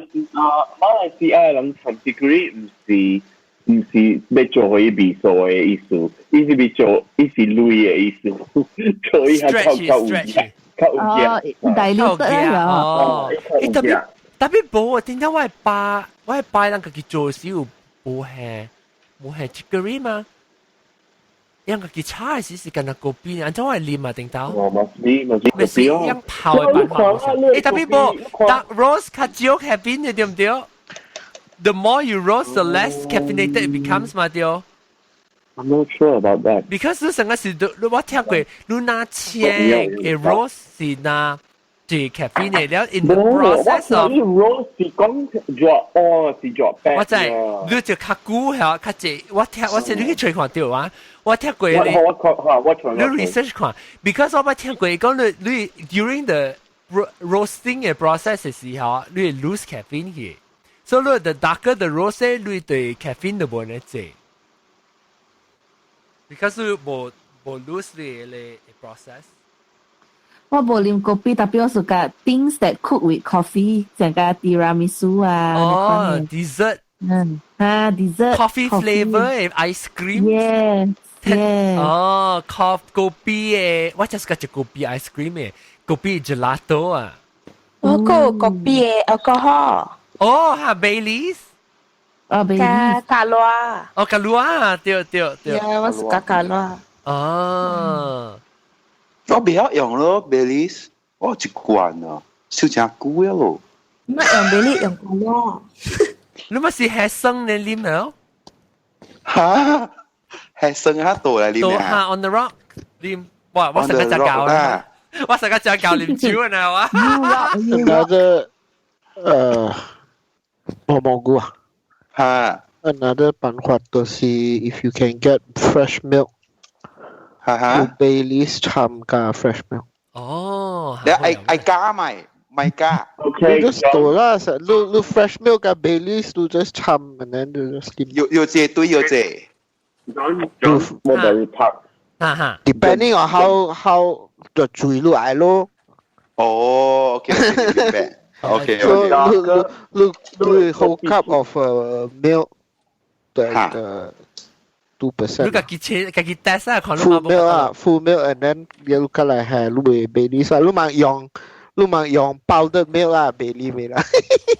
西亞人摻 chicory 毋是欲做予伊味素的意思，伊是欲做伊是鐳的意思，所以較較較有較有哦，大力得啊！哦，欸特別特別無啊！點解我的爸人家己做時有無係 chicory 嗎？因家己炒的時是干焦咖啡，按怎我會啉啊？頂頭。哦，嘛是嘛是咪是用泡的辦法。欸，特別無 dark roast 較少 caffeine 的對毋對？The more you roast, the less caffeinated it becomes 嘛對。 I'm not sure about that. Because 你成個是，你我聽過，你若青的 roast 是若是 caffeine 的，了 in the process of roast 是講 drop 哦，是 drop back。我知，你就較久嚇，較濟。我聽，我是你去揣看著啊。我聽過你，我我我你 research 看，because 我捌聽過講你你 during the roasting 的 process 的時候，你會 lose caffeine 去。所以你 the darker the roast，你對 caffeine 就無呢濟。Because 你無無 lose 你的 process。我無啉咖啡，特別我 suka things that cook with coffee，像個 tiramisu 啊。哦，dessert。嗯，啊，dessert。 Coffee flavor ice cream。 Yes。哦，coffee 咖啡的，我就是個食咖啡 ice cream 的，咖啡 gelato 啊。我個咖啡的 alcohol。哦，哈，Baileys。哦，加 Kahlua。哦，Kahlua，對對對。 Yeah，我是加 Kahlua。哦。我袂曉用咯，Baileys，我一罐啊，燒誠久了咯。唔係用 Baileys，用 Kahlua。你咪是係生你啉了？哈，係生下倒來啉啊？On the rock 啉，哇！我成個就教啦，我成個就教啉酒啊，我。 Another 蘑蘑菇啊。哈。 Another 辦法就是 if you can get fresh milk，哈哈。用 Baileys 摻加 fresh milk。哦。你愛愛加咪？咪加。 Okay。你 just 倒啦，你你 fresh milk 加 Baileys，你 just 摻，and then 你 just 啉。有有這對有這。 John Mulberry Park。哈哈。 Depending on how 就水落來咯。哦，OK，明白。OK So 你你你 whole cup of milk 對的 2%。你家己切，家己 test 啊，看你 Full milk 啊，full milk and then 你過來係你會 Baileys 啊，你嘛用 powdered milk 啊，Baileys 未啦。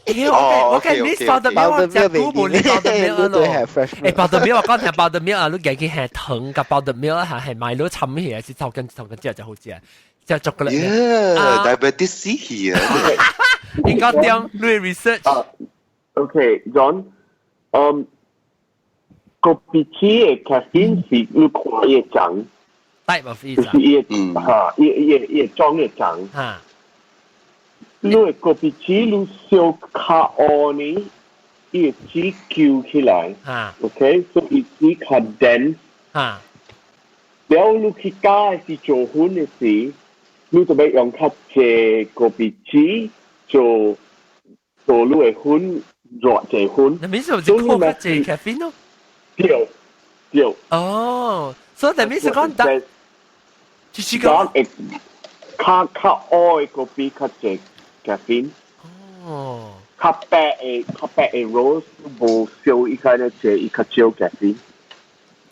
我我 miss powdered milk，我食久無啉 powdered milk 咯。欸，powdered milk 我講聽 powdered milk 啊，你家己係糖佮 powdered milk 啊，係買咗摻起來是頭跟頭跟食就好食，食巧克力。 Yeah, diabetes 死啊！應該點你 research？ Okay, John. 咖啡機的 caffeine 是你看伊的種，type of 就是伊的哈，伊伊伊種的種。哈。你的咖啡機你燒較烏呢，伊會籽揪起來。OK，所以籽較 dense。了你去加的是做粉的時，你就欲用較濟咖啡籽做做你的粉，偌濟粉。那意思就較濟 caffeine 咯。對對。哦，所以意思講得，就是講會較較烏的咖啡較濟 caffeine。較白的 roast 無燒伊較咧濟，伊較少 caffeine。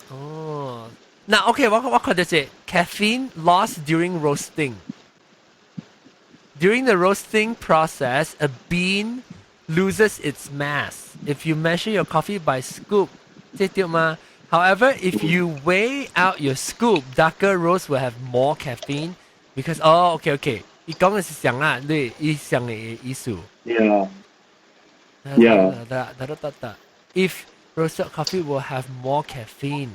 哦，那 OK，我看到是 caffeine loss during roasting。During the roasting process, a bean loses its mass. If you measure your coffee by scoop, 這對嗎？However, if you weigh out your scoop, darker roast will have more caffeine because oh, okay. 伊講的是啥啊，你伊想的意思。 Yeah. 得得得得。If roasted coffee will have more caffeine.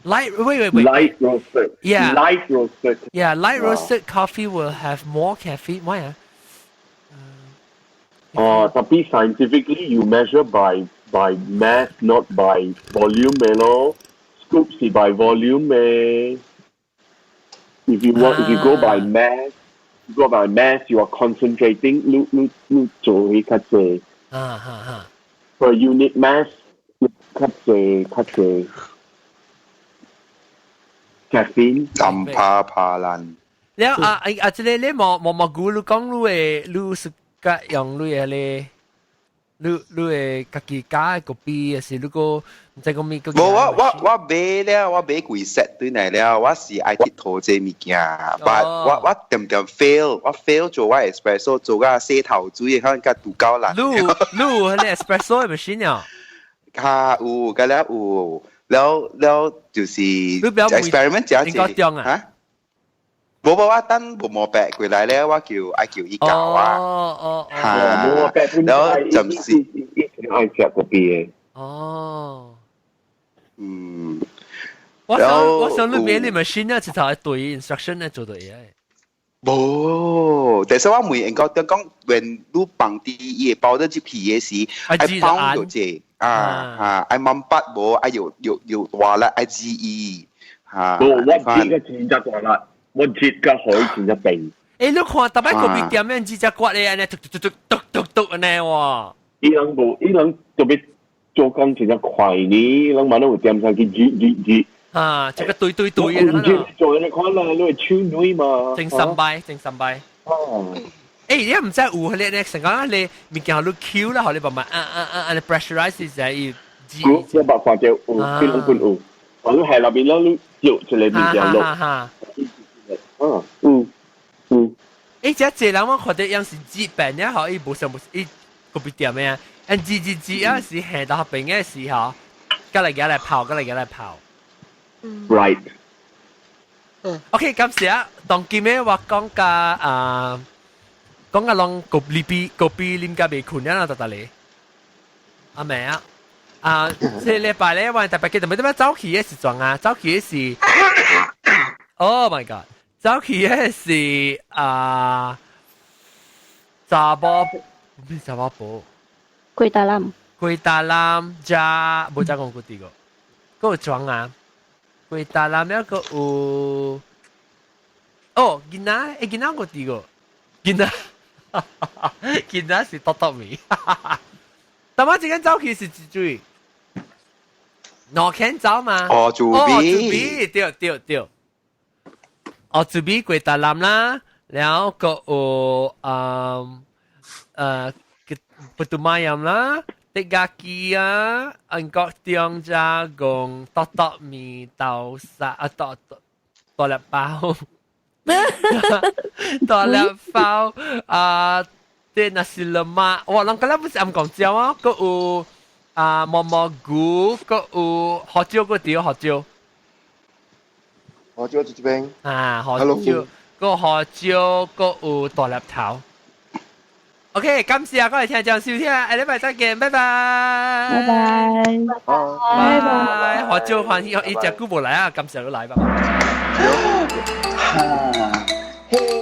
Light, wait, wait, wait. Light roasted. Yeah. Light roasted. Yeah, light roasted coffee will have more caffeine. Why 啊？哦，tapi scientifically you measure by mass, not by volume 嘅咯。Scoop 是 by volume 嘅。If you go by mass, you go by mass, you are concentrating 你你你做起較濟。啊哈哈。 Per unit mass 較濟較濟 caffeine。咁怕怕爛。了啊啊！這個你無無無估你講你會你是甲用你的咧，你你會家己加個咖還是你個毋知講咩個？無我我我買了，我買幾 set 對來了，我是愛鐵佗這物件，但我我點點 fail，我 fail 做我 espresso 做甲洗頭水，可能甲拄夠啦。你有你有彼个 espresso 的 machine 啊？較有，甲了有，了了就是 experiment 食一個啊。無無，我等無毛白過來咧，我叫愛叫伊教我。哦哦哦。嚇，然後暫時一定愛食咖啡的。哦。嗯。我想你買你 machine 啊，一頭對 instruction 咧做到嘢。無，但是我問因講，講，when 你放佇伊會包得入去的時，愛放就這啊啊，愛慢捌無，愛有有有大力，愛注意嚇。無，我知個真正大力。我熱甲海真正病。欸，你看，逐擺咖啡店面這隻骨咧，按呢，嘟嘟嘟嘟嘟嘟按呢喎。伊人無，伊人特別做工真正快呢，伊人嘛攏有點上去熱熱熱。啊，這個對對對嘅。做你看啦，你會手軟嘛？整三擺，整三擺。哦。欸，你毋知有彼个咧，成講你物件予你 Q 啦，予你慢慢按按按按，pressurize 就伊。有，我捌看著有，邊攏本有。我你係那邊攏你掉一個物件落。嗯嗯嗯。欸，這濟人我看著樣是熱病了，吼，伊無想無伊咖啡店的啊，按熱熱熱啊是下到邊的時候，過來過來泡，過來過來泡。 Right。 OK，感謝。當今日我講甲啊，講甲攏咖啡咖啡啉甲袂睏啊，得得咧。阿妹啊，啊，這禮拜咧，我特別記得，咩早起的時陣啊，早起的是，Oh my God！早起的是啊，查某，毋是查某婆，粿大欖，粿大欖加無加講過這個，閣有裝啊，粿大欖了閣有，哦，囡仔，欸囡仔個這個，囡仔，囡仔是多多面，但我這間早起是一水，兩間走嘛，哦，祖哦，祖比，對對對。哦，祖比粿大欖啦，然後閣有嗯putu mayam 啦，滴咖雞啊，英國中加工多多麵豆沙啊，多多大粒包，大粒包啊，啲 nasi lemak，哇，人今日不是暗講椒啊，閣有啊毛毛菇，閣有胡椒，閣條胡椒。胡椒這邊。啊，胡椒，閣胡椒，閣有大粒頭。OK，感謝各位聽眾收聽，下禮拜再見，拜拜。拜拜。拜拜。胡椒歡喜，伊食久無來啊，感謝你來，拜拜。嘿。